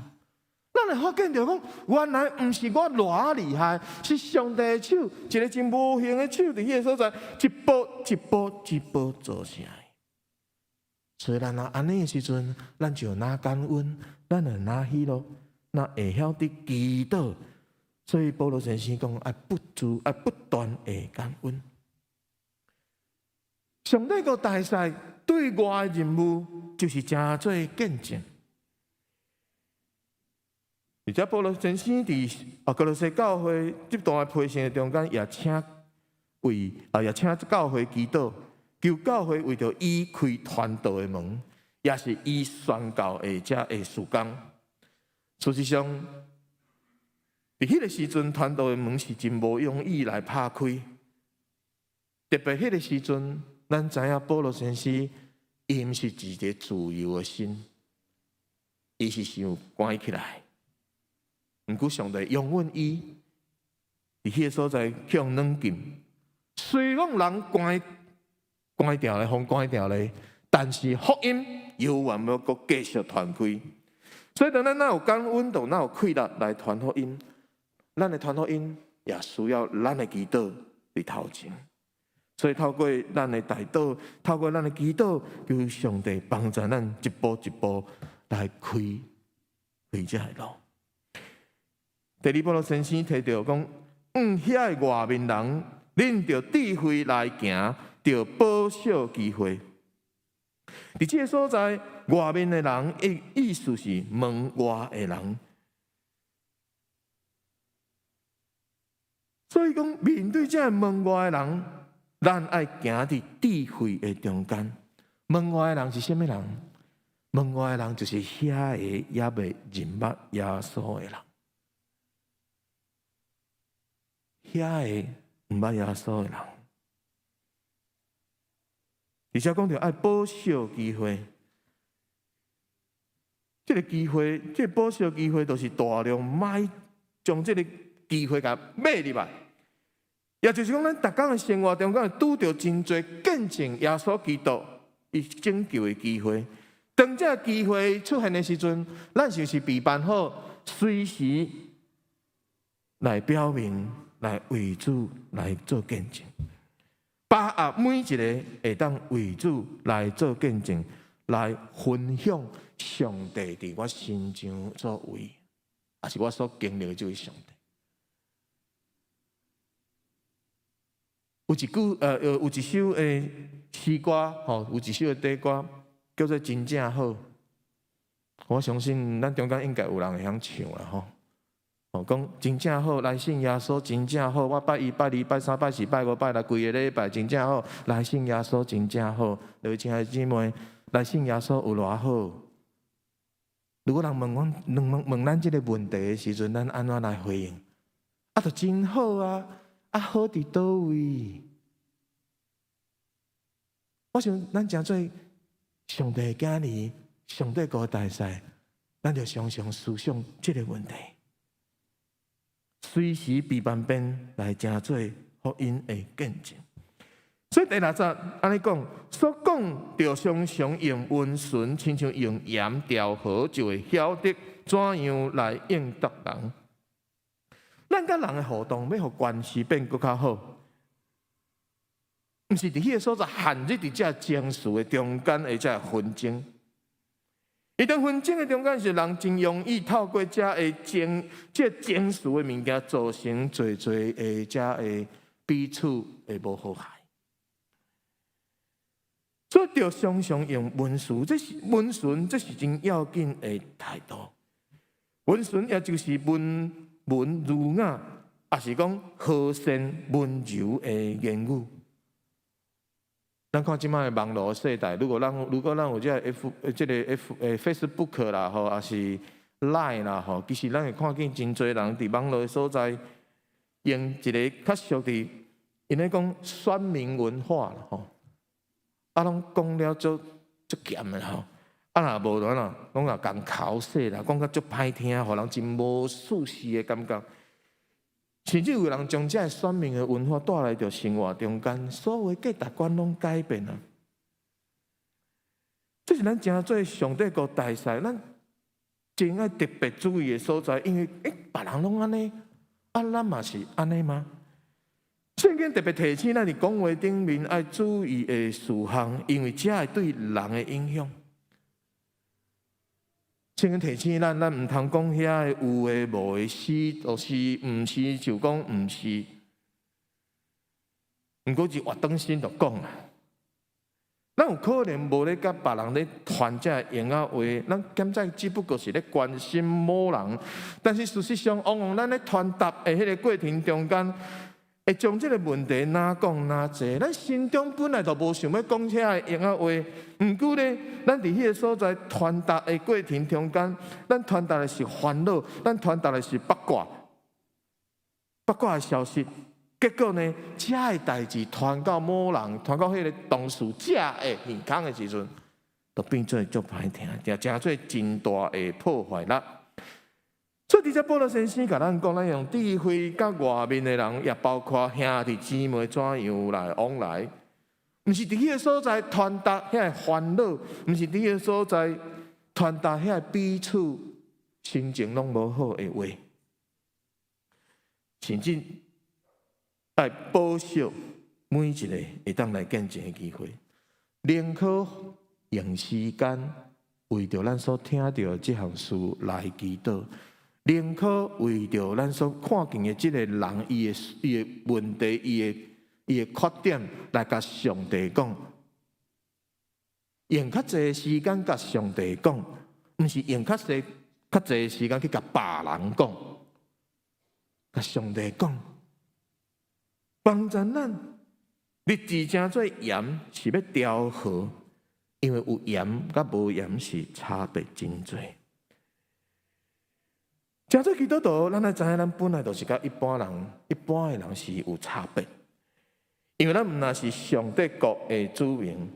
咱會發現著講，原來毋是我偌厲害，是上帝的手，一个真無形的手，佇彼个所在，一步一步一步做成的。所以咱若按呢的時陣，咱就哪感恩，咱就哪喜樂，哪會曉得祈禱。所以保羅先生講，愛不住，愛不斷的感恩。上帝閣大使對外的任務，就是成做見證。而且保羅先生佇歌羅西教會這段的批信的中間，也請教會祈禱，求教會為著伊開傳道的門，也是伊宣教的這个事工。事實上，佇彼个時陣，傳道的門是真無容易來拍開。特別彼个時陣，咱知影保羅先生伊毋是一个自由的心，伊是想關起來。毋過上帝容允伊佇彼个所在去予軟禁。雖講人關掉咧，予關掉咧，但是福音猶原欲閣繼續傳開。所以當咱若有感恩，就若有氣力來傳福音。咱的傳福音也需要咱的祈禱佇頭前。所以透過咱的代禱，透過咱的祈禱，求上帝幫助咱一步一步來開開這个路。第二，保羅先生提著講，向遐个外面人，恁著智慧來行，著保守機會。佇這个所在，外面的人意思是門外的人。所以講，面對這个門外的人，咱愛行佇智慧的中間。門外的人是啥物人？門外的人就是遐个猶未認捌耶穌的人。遐个毋捌耶穌的人，而且講著愛保守機會，這个機會，這个保守機會，就是大量莫將這个機會共買入來。也就是講，咱逐工的生活中間會拄著真濟見證耶穌基督伊拯救的機會。當這个機會出現的時陣，咱是毋是備辦好，隨時來表明，來為主來做見證，把握每一个會當為主來做見證，來分享上帝佇我身上所為，也是我所經歷的這位上帝。有一句，有一首的詩歌，吼，有一首的短歌，叫做《真正好》。我相信咱中間應該有人會曉唱啦，吼。吼，講真正好，來信耶穌真正好。我拜一、拜二、拜三、拜四、拜五、拜六，規个禮拜真正好。來信耶穌真正好。各位親愛的姊妹，來信耶穌有偌好？如果人問阮，問問咱這个問題的時陣，咱按怎來回應？啊，就真好啊！啊，好佇佗位？我想咱誠做上帝的囝兒，上帝國的大使，咱就常常思想這个問題。隨時備辦邊來成做福音的見證。所以第六節按呢講，所講著常常用溫順，親像用鹽調和，就會曉得怎樣來應答人。咱佮人的互動，欲予關係變閣較好，毋是佇彼个所在陷入佇這情緒的中間，或者紛爭。伊當紛爭的中間是人真容易透過這个情、這情緒的物件，造成濟濟的這个彼此的無和諧。所以，著常常用溫順，這是溫順，這是真要緊的態度。溫順也就是溫文儒雅，抑是講和善溫柔的言語。咱看這擺的網路世代，如果咱有這个 F 這个 F Facebook 啦吼，抑是 Line 啦吼，其實咱會看見真濟人佇網路的所在，用一个較俗佇，𪜶咧講酸民文化啦吼，啊，攏講了足足鹹的吼，啊若無就按怎，攏也共剾洗啦，講甲足歹聽，予人真無舒適的感覺。甚至有人將這个酸民的文化帶來著生活中間，所有的價值觀攏改變啊！這是咱成做上帝國大使，咱真愛特別注意的所在，因為別人攏按呢，啊，咱嘛是按呢嗎？聖經特別提醒咱佇講話頂面愛注意的事項，因為這會對人的影響。聖經提醒咱，咱毋通講遐个有的無的，是就是，毋是就講毋是。毋過是活當心就講啊。咱有可能無咧佮別人咧傳這個閒仔話，咱現在只不過是咧關心某人，但是事實上，往往咱咧傳達的彼个過程中間，會將這个問題若講若濟。咱心中本來就無想欲講遐个閒仔話，毋過呢，咱佇彼个所在傳達的過程中間，咱傳達的是煩惱，咱傳達的是八卦，八卦的消息。結果呢，這个代誌傳到某人，傳到彼个當事者的耳孔的時陣，就變做足歹聽，就成做真大的破壞力。所以，佇這保羅先生共咱講，咱用智慧佮外面的人，也包括兄弟姊妹怎樣來往來，毋是佇彼个所在傳達遐个煩惱，毋是佇彼个所在傳達遐個彼此心情攏無好的話，甚至愛保守每一个會當來見證的機會，寧可用時間為著咱所聽著的這項事來祈禱。寧可為著咱所看見的這个人，伊的問題，伊的缺點，來共上帝講，用較濟時間共上帝講，毋是用較濟時間去共別人講，共上帝講，幫助咱立志成做鹽是欲調和，因為有鹽佮無鹽是差別真濟。成做基督徒，咱愛知影，咱本來就是佮一般人、一般的人是有差別，因為咱毋但是上帝國的子民，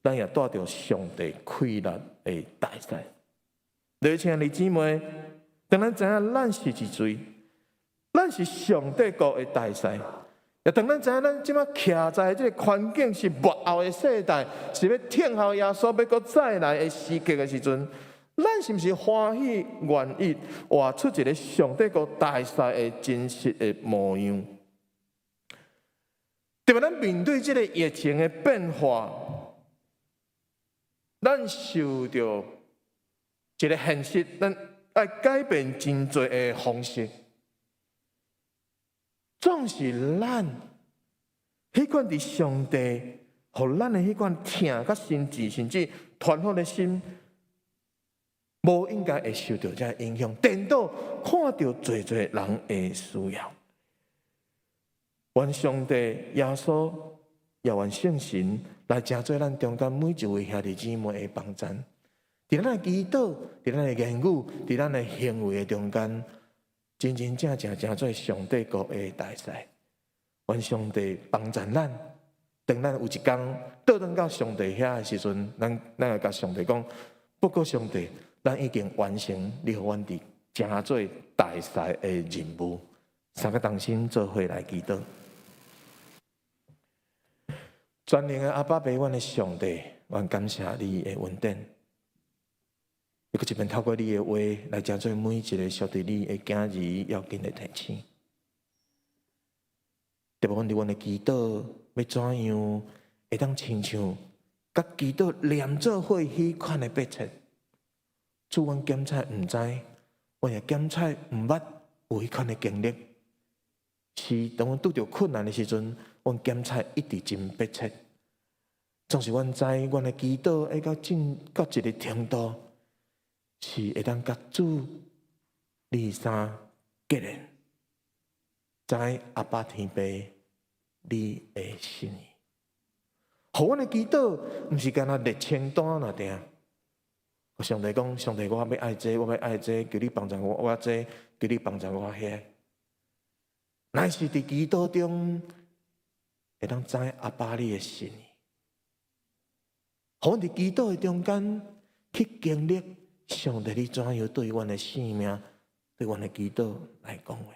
咱也帶著上帝氣力的大使。各位親愛的姊妹，當咱知影咱是一誰，咱是上帝國的大使，也當咱知影咱這擺徛在這个環境是末後的世代，是欲等候耶穌欲閣再來的時刻的時陣，咱是毋是歡喜願意活出一个上帝國大使的真實的模樣？特別咱面對這个疫情的變化，咱受著一个現實，咱愛改變真濟的方式。總是咱彼款佇上帝予咱的彼款疼佮心志，甚至傳福的心，無應該會受著這影響。顛倒看著濟濟人的需要，願上帝耶穌也願聖神來成做咱中間每一位兄弟姊妹的幫贊。佇咱的祈禱，佇咱的言語，佇咱的行為的中間，真真正正成做上帝國的大使。願上帝幫贊咱，當咱有一工倒轉到上帝遐的時陣，咱會共上帝講：不過上帝，咱已經完成你予阮佇成做大使的任務。三個同心做伙來祈禱。全能的阿爸父，阮的上帝，阮感謝你的恩典。你閣一遍透過你的話來成做每一個屬佇你的囝兒要緊的提醒。特別阮佇阮的祈禱欲怎樣會當親像佮祈禱連做伙彼款的迫切？主，阮檢測毋知，阮也檢測毋捌有彼款的經歷。是當阮拄著困難的時陣，阮檢測一直真迫切。總是阮知，阮的祈禱會到進到一个程度，是會當佮主你三結連，知阿爸天父你的心意。予阮的祈禱，毋是干焦列清單爾定。上帝講，上帝，我欲愛這，我欲愛這，求你幫助我，我這，求你幫助我遐。乃是佇祈禱中，會當知阿爸你的心意。予阮佇祈禱的中間去經歷上帝你怎樣對阮的生命、對阮的祈禱來講話。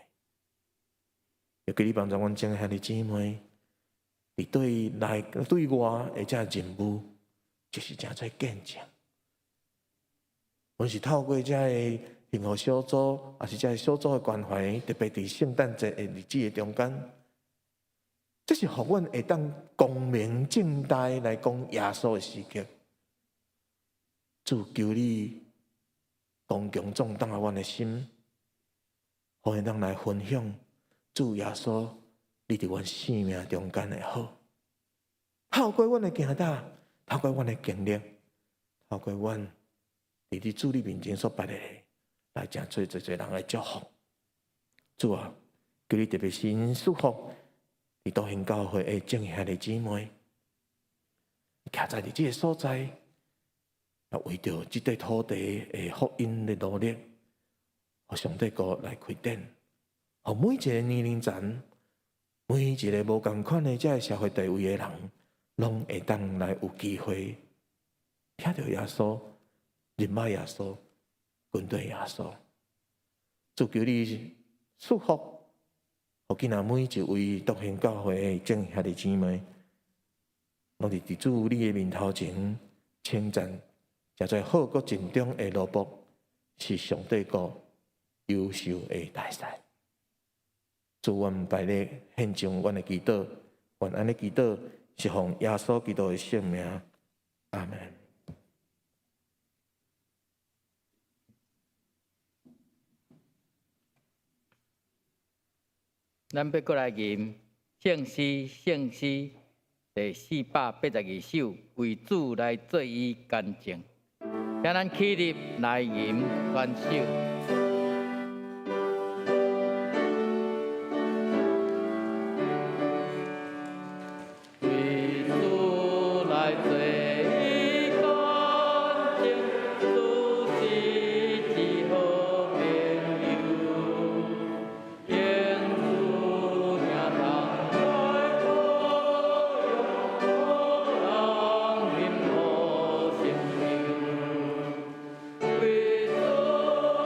又求你幫助阮眾兄弟姊妹，佇對內對外的這任務，就是成做見證。阮是透過這个幸福小組，抑是這个小組的關懷，特別佇聖誕節的日子的中間，這是予阮會當光明正大來講耶穌的時刻。主求你剛強壯膽阮的心，予會當來分享主耶穌，你佇阮生命中間的好。透過阮的行踏，透過阮的經歷，透過阮佇你主你面前所擺的，來成做濟濟人的祝福。主啊，求你特別先祝福佇道興教會的眾兄弟姊妹，徛在佇這个所在，啊，為著這塊土地的福音的努力，予上帝國來開展，予每一个年齡層，每一个無仝款的這个社會地位的人，攏會當來有機會聽著耶穌，認捌耶穌，跟隨耶穌。主求你祝福，予今仔每一位道興教會的眾兄弟姊妹，攏是佇主你的面頭前稱讚，成做好閣盡忠的奴僕，是上帝國優秀的大使。主，阮拜你獻上阮的祈禱，願按呢祈禱是奉耶穌基督的聖名，阿門。咱欲閣來吟聖詩，聖詩第482首，為主來做伊乾淨。請咱起立來吟全首。為主來做伊乾淨，主是至好朋友，用主兄同來保養，予人幸福成就。為主來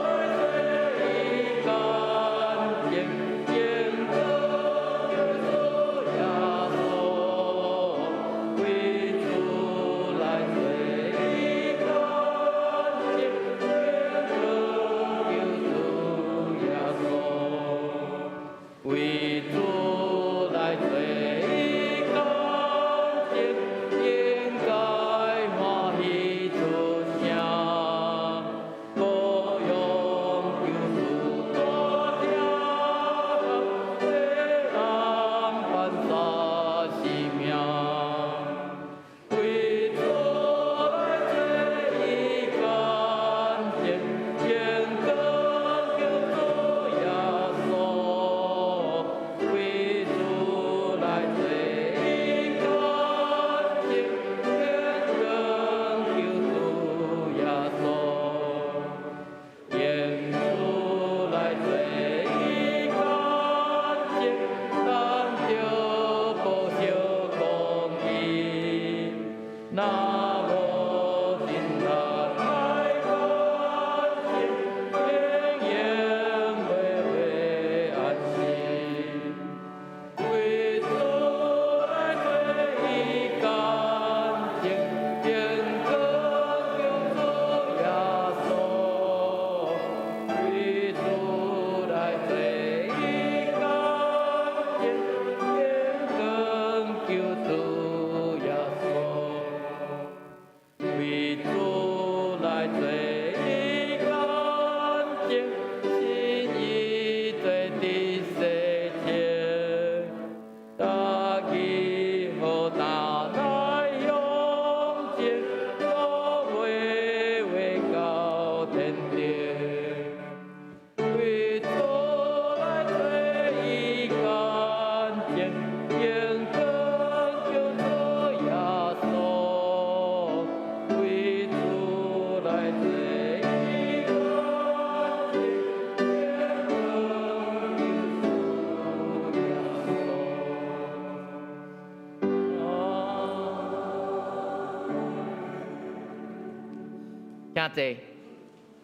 請坐。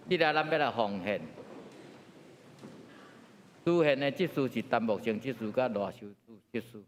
這下咱欲來奉獻。主獻的執事是陳木勝執事佮賴修主執事。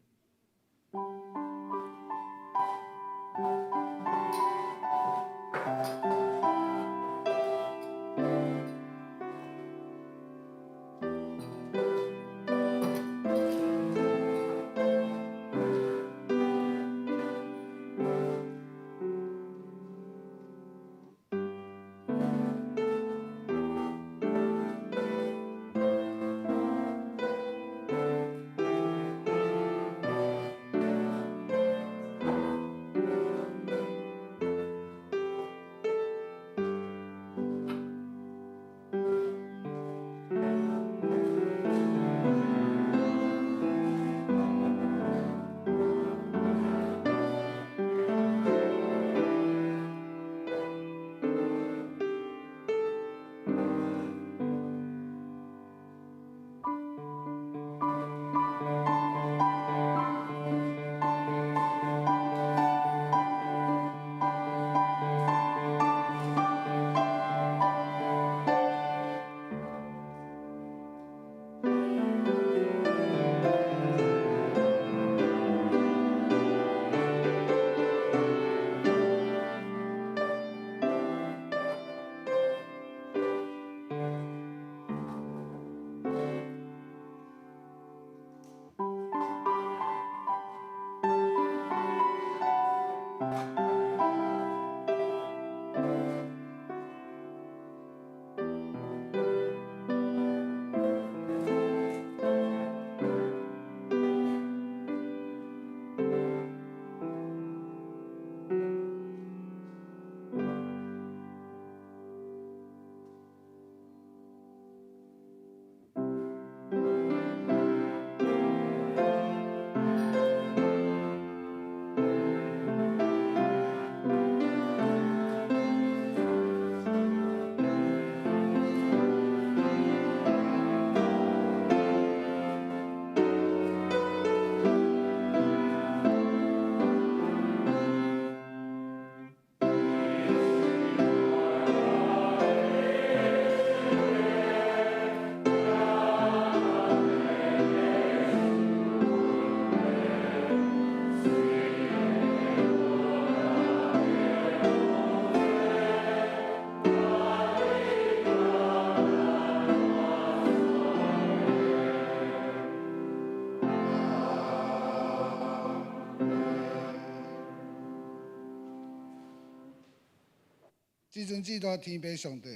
至尊至大天父上帝，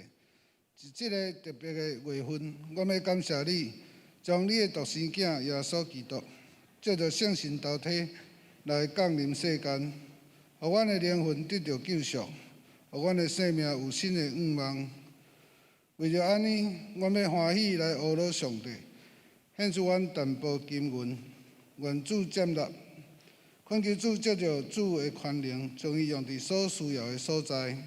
佇這个特別的月份，我欲感謝你，將你的獨生囝耶穌基督，藉著聖神道體來降臨世間，予阮的靈魂得著救贖，予阮的生命有新的願望。為著按呢，阮欲歡喜來阿羅上帝，獻出阮淡薄金銀，願主接納，懇求主藉著主的權能，將伊用佇所需要的所在。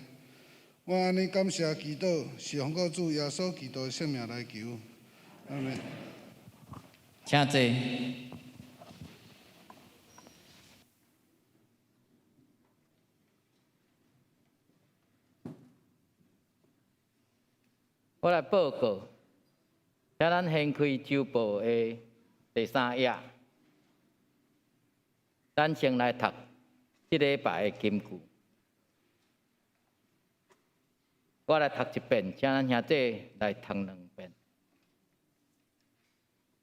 我按呢感謝祈禱，是奉靠主耶穌基督的聖名來求，阿們。請坐。我來報告，請咱掀開週報的第三頁，咱先來讀這禮拜的金句。我來讀一遍，請咱兄弟來讀兩遍。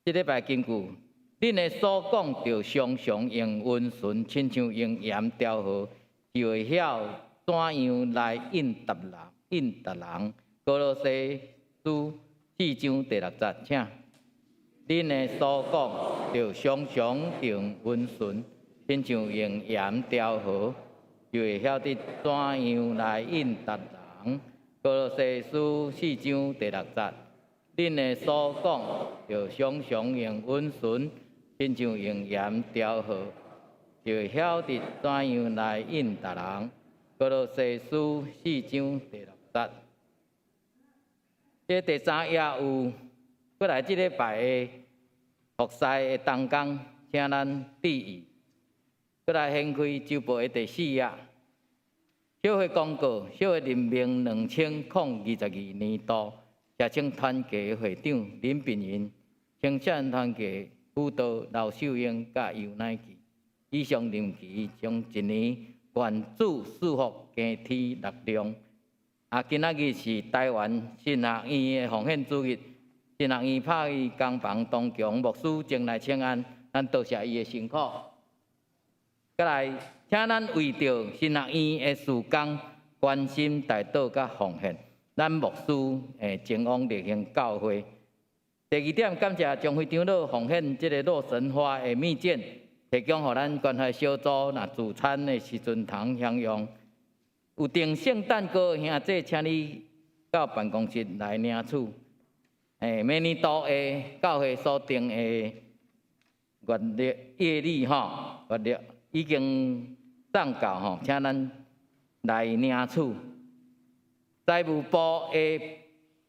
這禮拜金句，恁的所講著常常用溫順，親像用鹽調和，就會曉怎樣來應答人，應答人。歌羅西書四章第六節，請。恁的所講著常常用溫順，親像用鹽調和，就會曉得怎樣來應答人。歌羅西書四章第六節，恁的所講著常常用溫順，親像用鹽調和，就會曉得怎樣來應答人。歌羅西書四章第六節，這第三頁有過來這禮拜的服侍的同工，請咱注意。過來掀開週報的第四頁，小會公告，小會任命2022年度社青團體會長林炳雲，青少年團體輔導劉秀英佮尤乃琪。以上任期將一年，願主賜福加添力量。啊，今仔日是台灣神學院的奉獻主日，神學院拍伊工房東強牧師前來請安，咱多謝伊的辛苦。閣來，請咱為著神學院的事工關心代禱佮奉獻，咱牧師會前往力行教會。第二點，感謝張輝長老奉獻這个洛神花的蜜餞，提供予咱關懷小組若聚餐的時陣通享用。有訂聖誕糕的兄弟，請你到辦公室來領取。每年度的教會所定的月曆月曆吼，月曆已經送到吼，請咱來領取。財務部的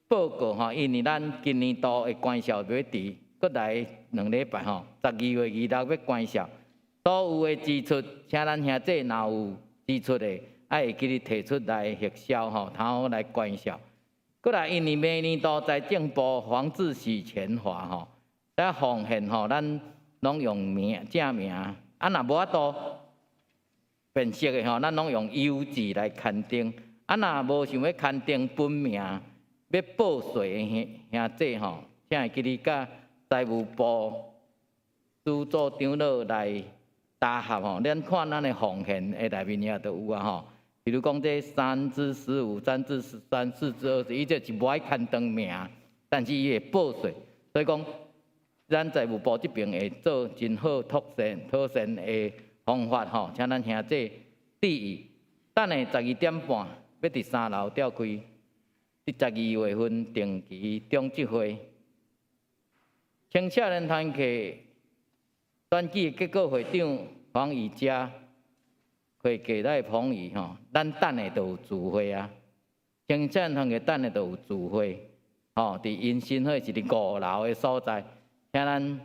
報告吼，因為咱今年度的關銷欲佇閣來2禮拜吼，12月26欲關銷，所有的支出，請咱兄弟若有支出的，愛會記得提出來核銷吼，通好來關銷。閣來，因為明年度財政部防治洗錢法吼，咱奉獻吼，咱攏用名正名，啊，若無法度辨識的吼，咱攏用郵寄來刊登。啊，若無想欲刊登本名，欲報稅的兄兄弟吼，請會記得佮財務部主組長老來答合吼。咱看咱的奉獻的內面也都有啊吼。比如講這3之15、3之13、4之20，伊這是無愛刊登名，但是伊會報稅，所以講咱財務部這邊會做真好妥善妥善的方法吼，請咱兄弟注意。等下12點半欲佇三樓召開，佇12月份定期長執會，青少年團契選舉結果會長黃以佳。會計來捧伊吼，咱等下就有聚會啊。青少年團契等下就有聚會，吼，佇迎新會是佇五樓的所在，請咱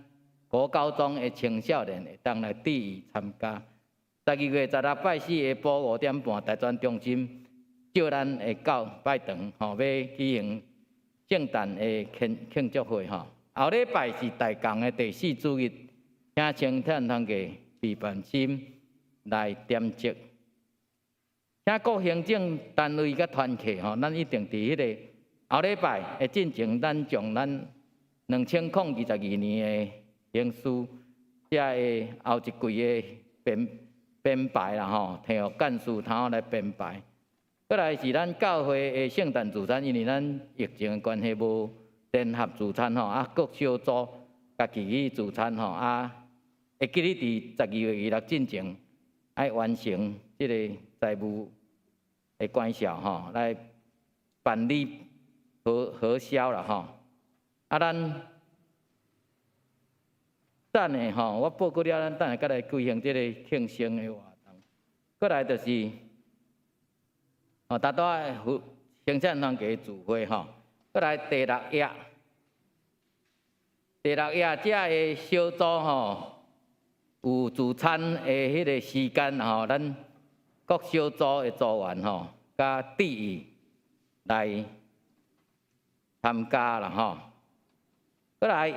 國高中的青少年會當來注意參加。12月16拜四下晡5點半，大專中心召咱會到拜堂吼，欲舉行聖誕的慶慶祝會吼。後禮拜是大共的第四主日，請青少年團契備辦心來點燭，請各行政單位佮團契吼，咱一定佇彼个後禮拜會進行咱將咱2022年的行事，遮的後一季的編編排啦吼，提予幹事通好來編排。閣來是咱教會的聖誕聚餐，因為咱疫情的關係無聯合聚餐吼，啊各小組家己去聚餐吼，啊會記得佇12月26進前。愛完成這个財務的關銷吼，來辦理核核銷啦吼。啊，咱等下吼，我報告了，咱等下閣來舉行這个慶生的活動。閣來就是，哦，拄拄仔生產團體聚會吼。閣來第六頁，第六頁遮个小組吼。有聚餐的彼个時間吼，咱各小組的組員吼，佮注意來參加啦吼。閣來，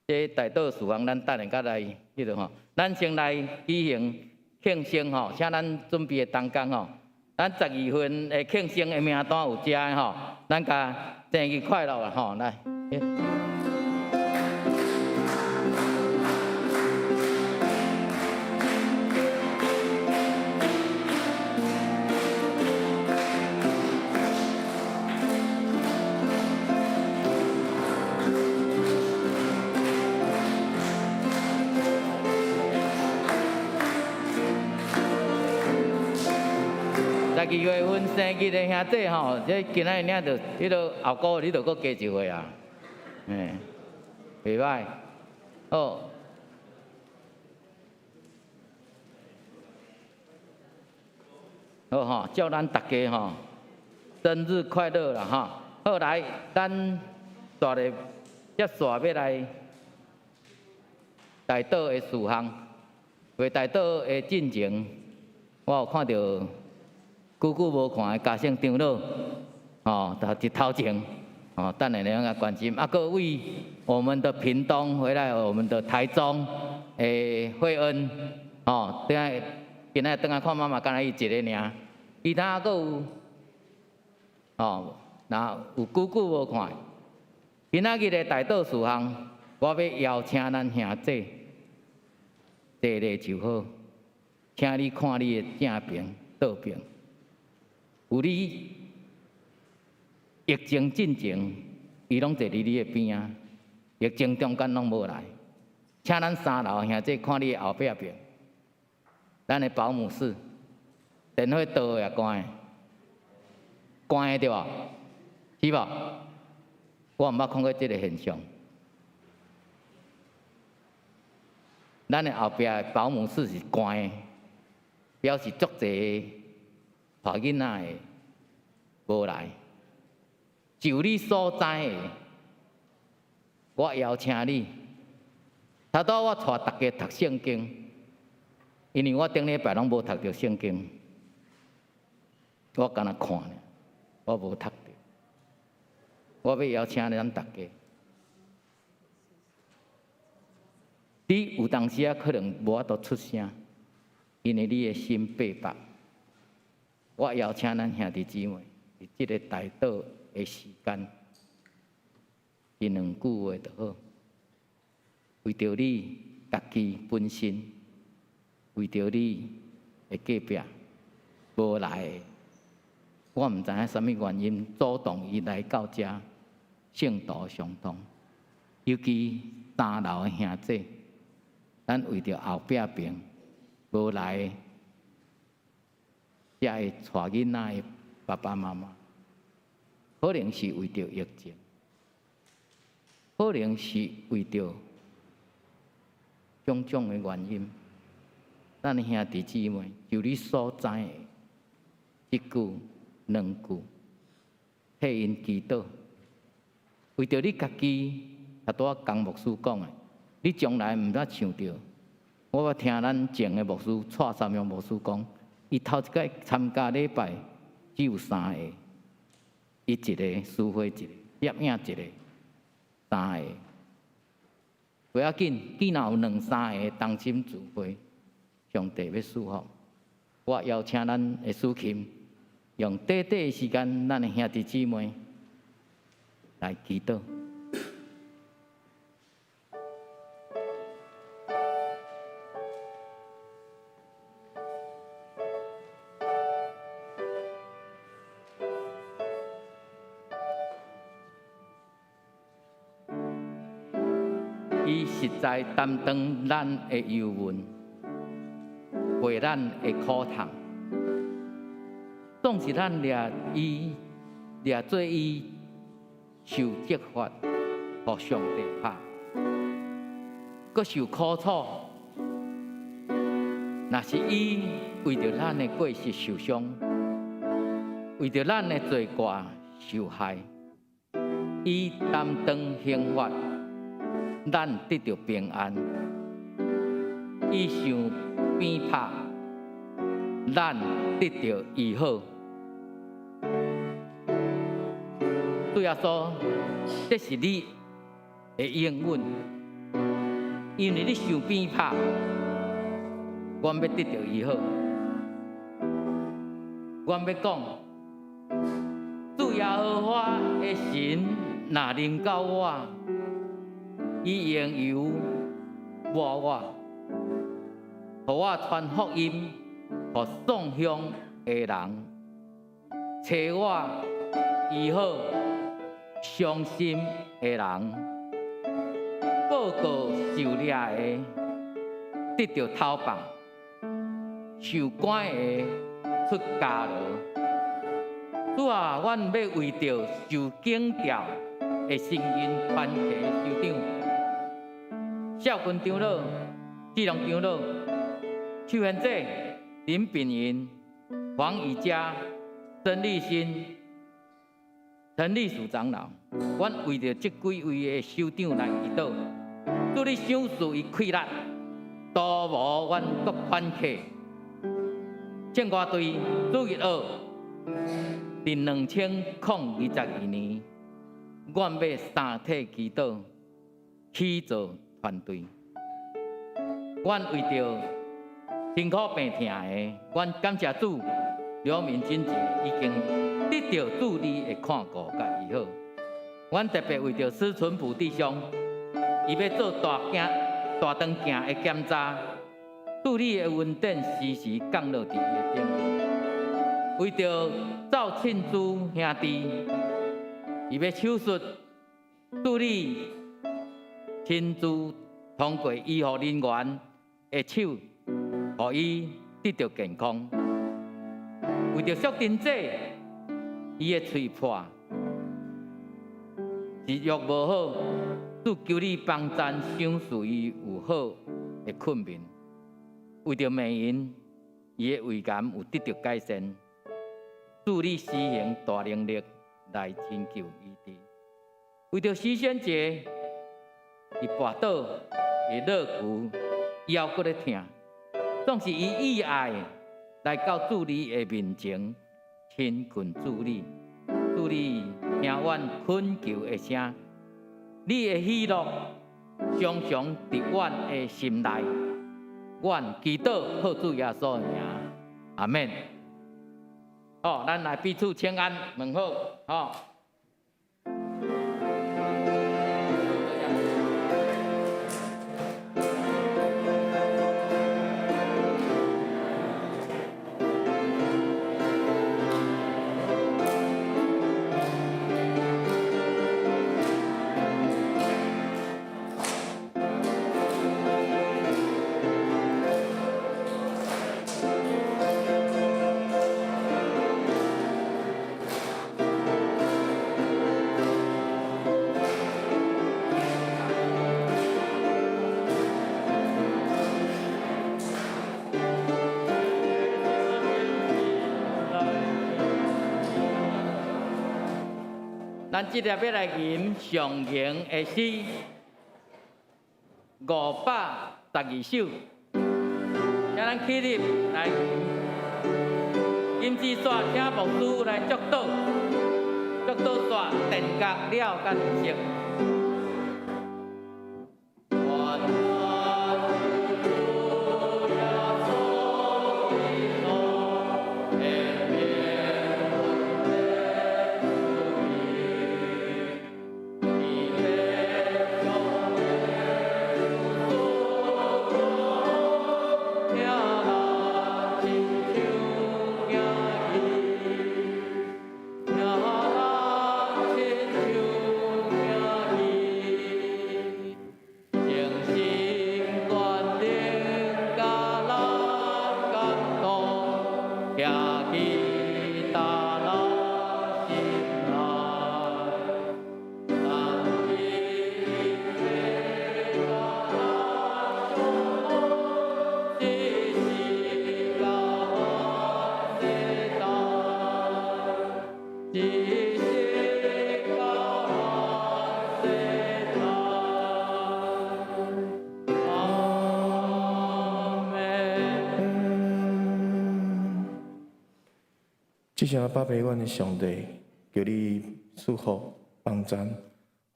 這代禱事項，咱等下閣來彼个吼。咱先來舉行慶生吼，請咱準備的同工吼，咱12份的慶生的名單有遮的吼，咱共生日快樂啦吼，來。12月份生日的兄弟吼，這今仔日領著彼个後個月，你著閣加一歲啊，嘿，袂歹，好。好吼，祝咱大家吼生日快樂啦吼！好來，咱煞咧接煞欲來代禱的事項，為代禱的進程，我有看著久久無看的嘉盛長老，哦，佇頭前，哦，等下兩個關心。啊，閣為我們的屏東回來，我們的台中的惠恩，哦，等下今仔轉來看媽媽，敢若伊一个爾，其他閣有，哦，若有久久無看。今仔日的代禱事項，我欲邀請咱兄弟坐咧就好，請你看你的正邊、倒邊，有你疫情進前，伊攏坐佇你的邊仔，疫情中間攏無來。請咱三樓兄弟看你的後壁邊，咱的保姆室電火斷的抑關的，關的對無？是無？我毋捌看過這个現象。咱的後壁保姆室是關的，表示足濟帶囡仔的無來。就你所知的，我邀請你。頭拄我帶大家讀聖經，因為我頂禮拜攏無讀著聖經，我干焦看，我無讀著。我欲邀請咱大家，你有當時仔可能無法度出聲，因為你的心白白。我邀請咱兄弟姊妹，佇這个代禱的時間，一兩句話就好。為著你家己本身，為著你的隔壁無來的，我毋知影啥物原因阻擋伊來到遮聖徒相通，尤其三樓的兄弟，咱為著後壁爿無來的，遮的帶囡仔的爸爸媽媽，可能是為著疫情，可能是為著種種的原因，咱的兄弟姊妹，就你所知的一句兩句，替𪜶祈禱，為著你家己，頭拄仔江牧師講的，你將來毋捌想著。我捌聽咱前的牧師蔡三陽牧師講，伊頭一擺參加禮拜只有三個，伊一个，司會一个，攝影一个，三個。不要緊，既然有兩三个同心聚會，上帝欲賜福。我邀請咱的司琴，用短短的時間，咱的兄弟姊妹來祈禱。伊實在擔當咱的憂悶，陪咱的苦痛。總是咱掠伊，掠做伊受責罰，予上帝拍，閣受苦楚。若是伊為著咱的過失受傷，為著咱的罪過受害，伊擔當刑罰。咱得著平安，伊受鞭拍，咱得著醫好。主耶穌，這是你的應允，因為你受鞭拍，阮欲得著醫好。阮欲講，主耶和華的神若臨到我，伊用油抹我，予我傳福音予喪鄉的人，差我醫好傷心的人，報告受掠的得著釋放，受關的出監牢。主啊，阮欲為著受警吊的聲音傳奇首長，少君長老、志龍長老、邱賢哲、林炳雲、黃以佳、曾立新、陳立樹長老，阮為著這幾位的首長來祈禱，主你賞賜伊氣力，都無阮閣反客，聖歌隊主日學，佇2022年，阮欲三體祈禱起造團隊。阮為著辛苦病疼的，阮感謝主，劉敏珍姐已經得著主你的看顧佮醫好。阮特別為著施存甫弟兄，伊欲做大鏡、大腸鏡的檢查，主你的恩典時時降落佇伊的頂面。為著趙慶珠兄弟，伊欲手術，主你親自通過醫護人員的手，予伊得著健康。為著淑珍姐，伊的喙破，食欲無好，主求你幫贊，賞賜伊有好的睏眠。為著美雲，伊的胃癌有得著改善，主你施行大能力來拯救醫治。為著許仙姐，伊跋倒，伊落跍，腰閣咧疼，總是伊以愛來到主你的面前，親近主你，主你聽阮懇求的聲，你的喜樂常常佇阮的心內。阮祈禱靠主耶穌的名，阿們。好，咱來彼此請安問好，好。咱這粒欲來吟上榮的詩512首，請咱起立來吟。金枝煞請牧師來祝禱，祝禱煞奠樂了佮儀式。這聲爸爸，阮的上帝，求你賜福幫贊，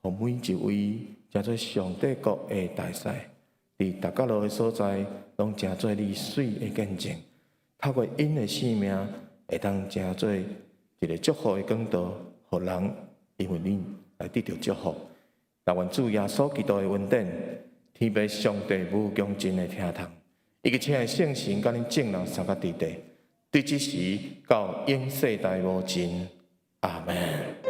予每一位成做上帝國的大使，佇逐角落的所在，攏成做你媠的見證。透過𪜶的生命，會當成做一个祝福的管道，予人因為恁來得著祝福。但願主耶穌基督的恩典，天父上帝無窮盡的疼痛，以及親愛聖神佮恁眾人相佮佇底，對這時到永世代無盡。阿門。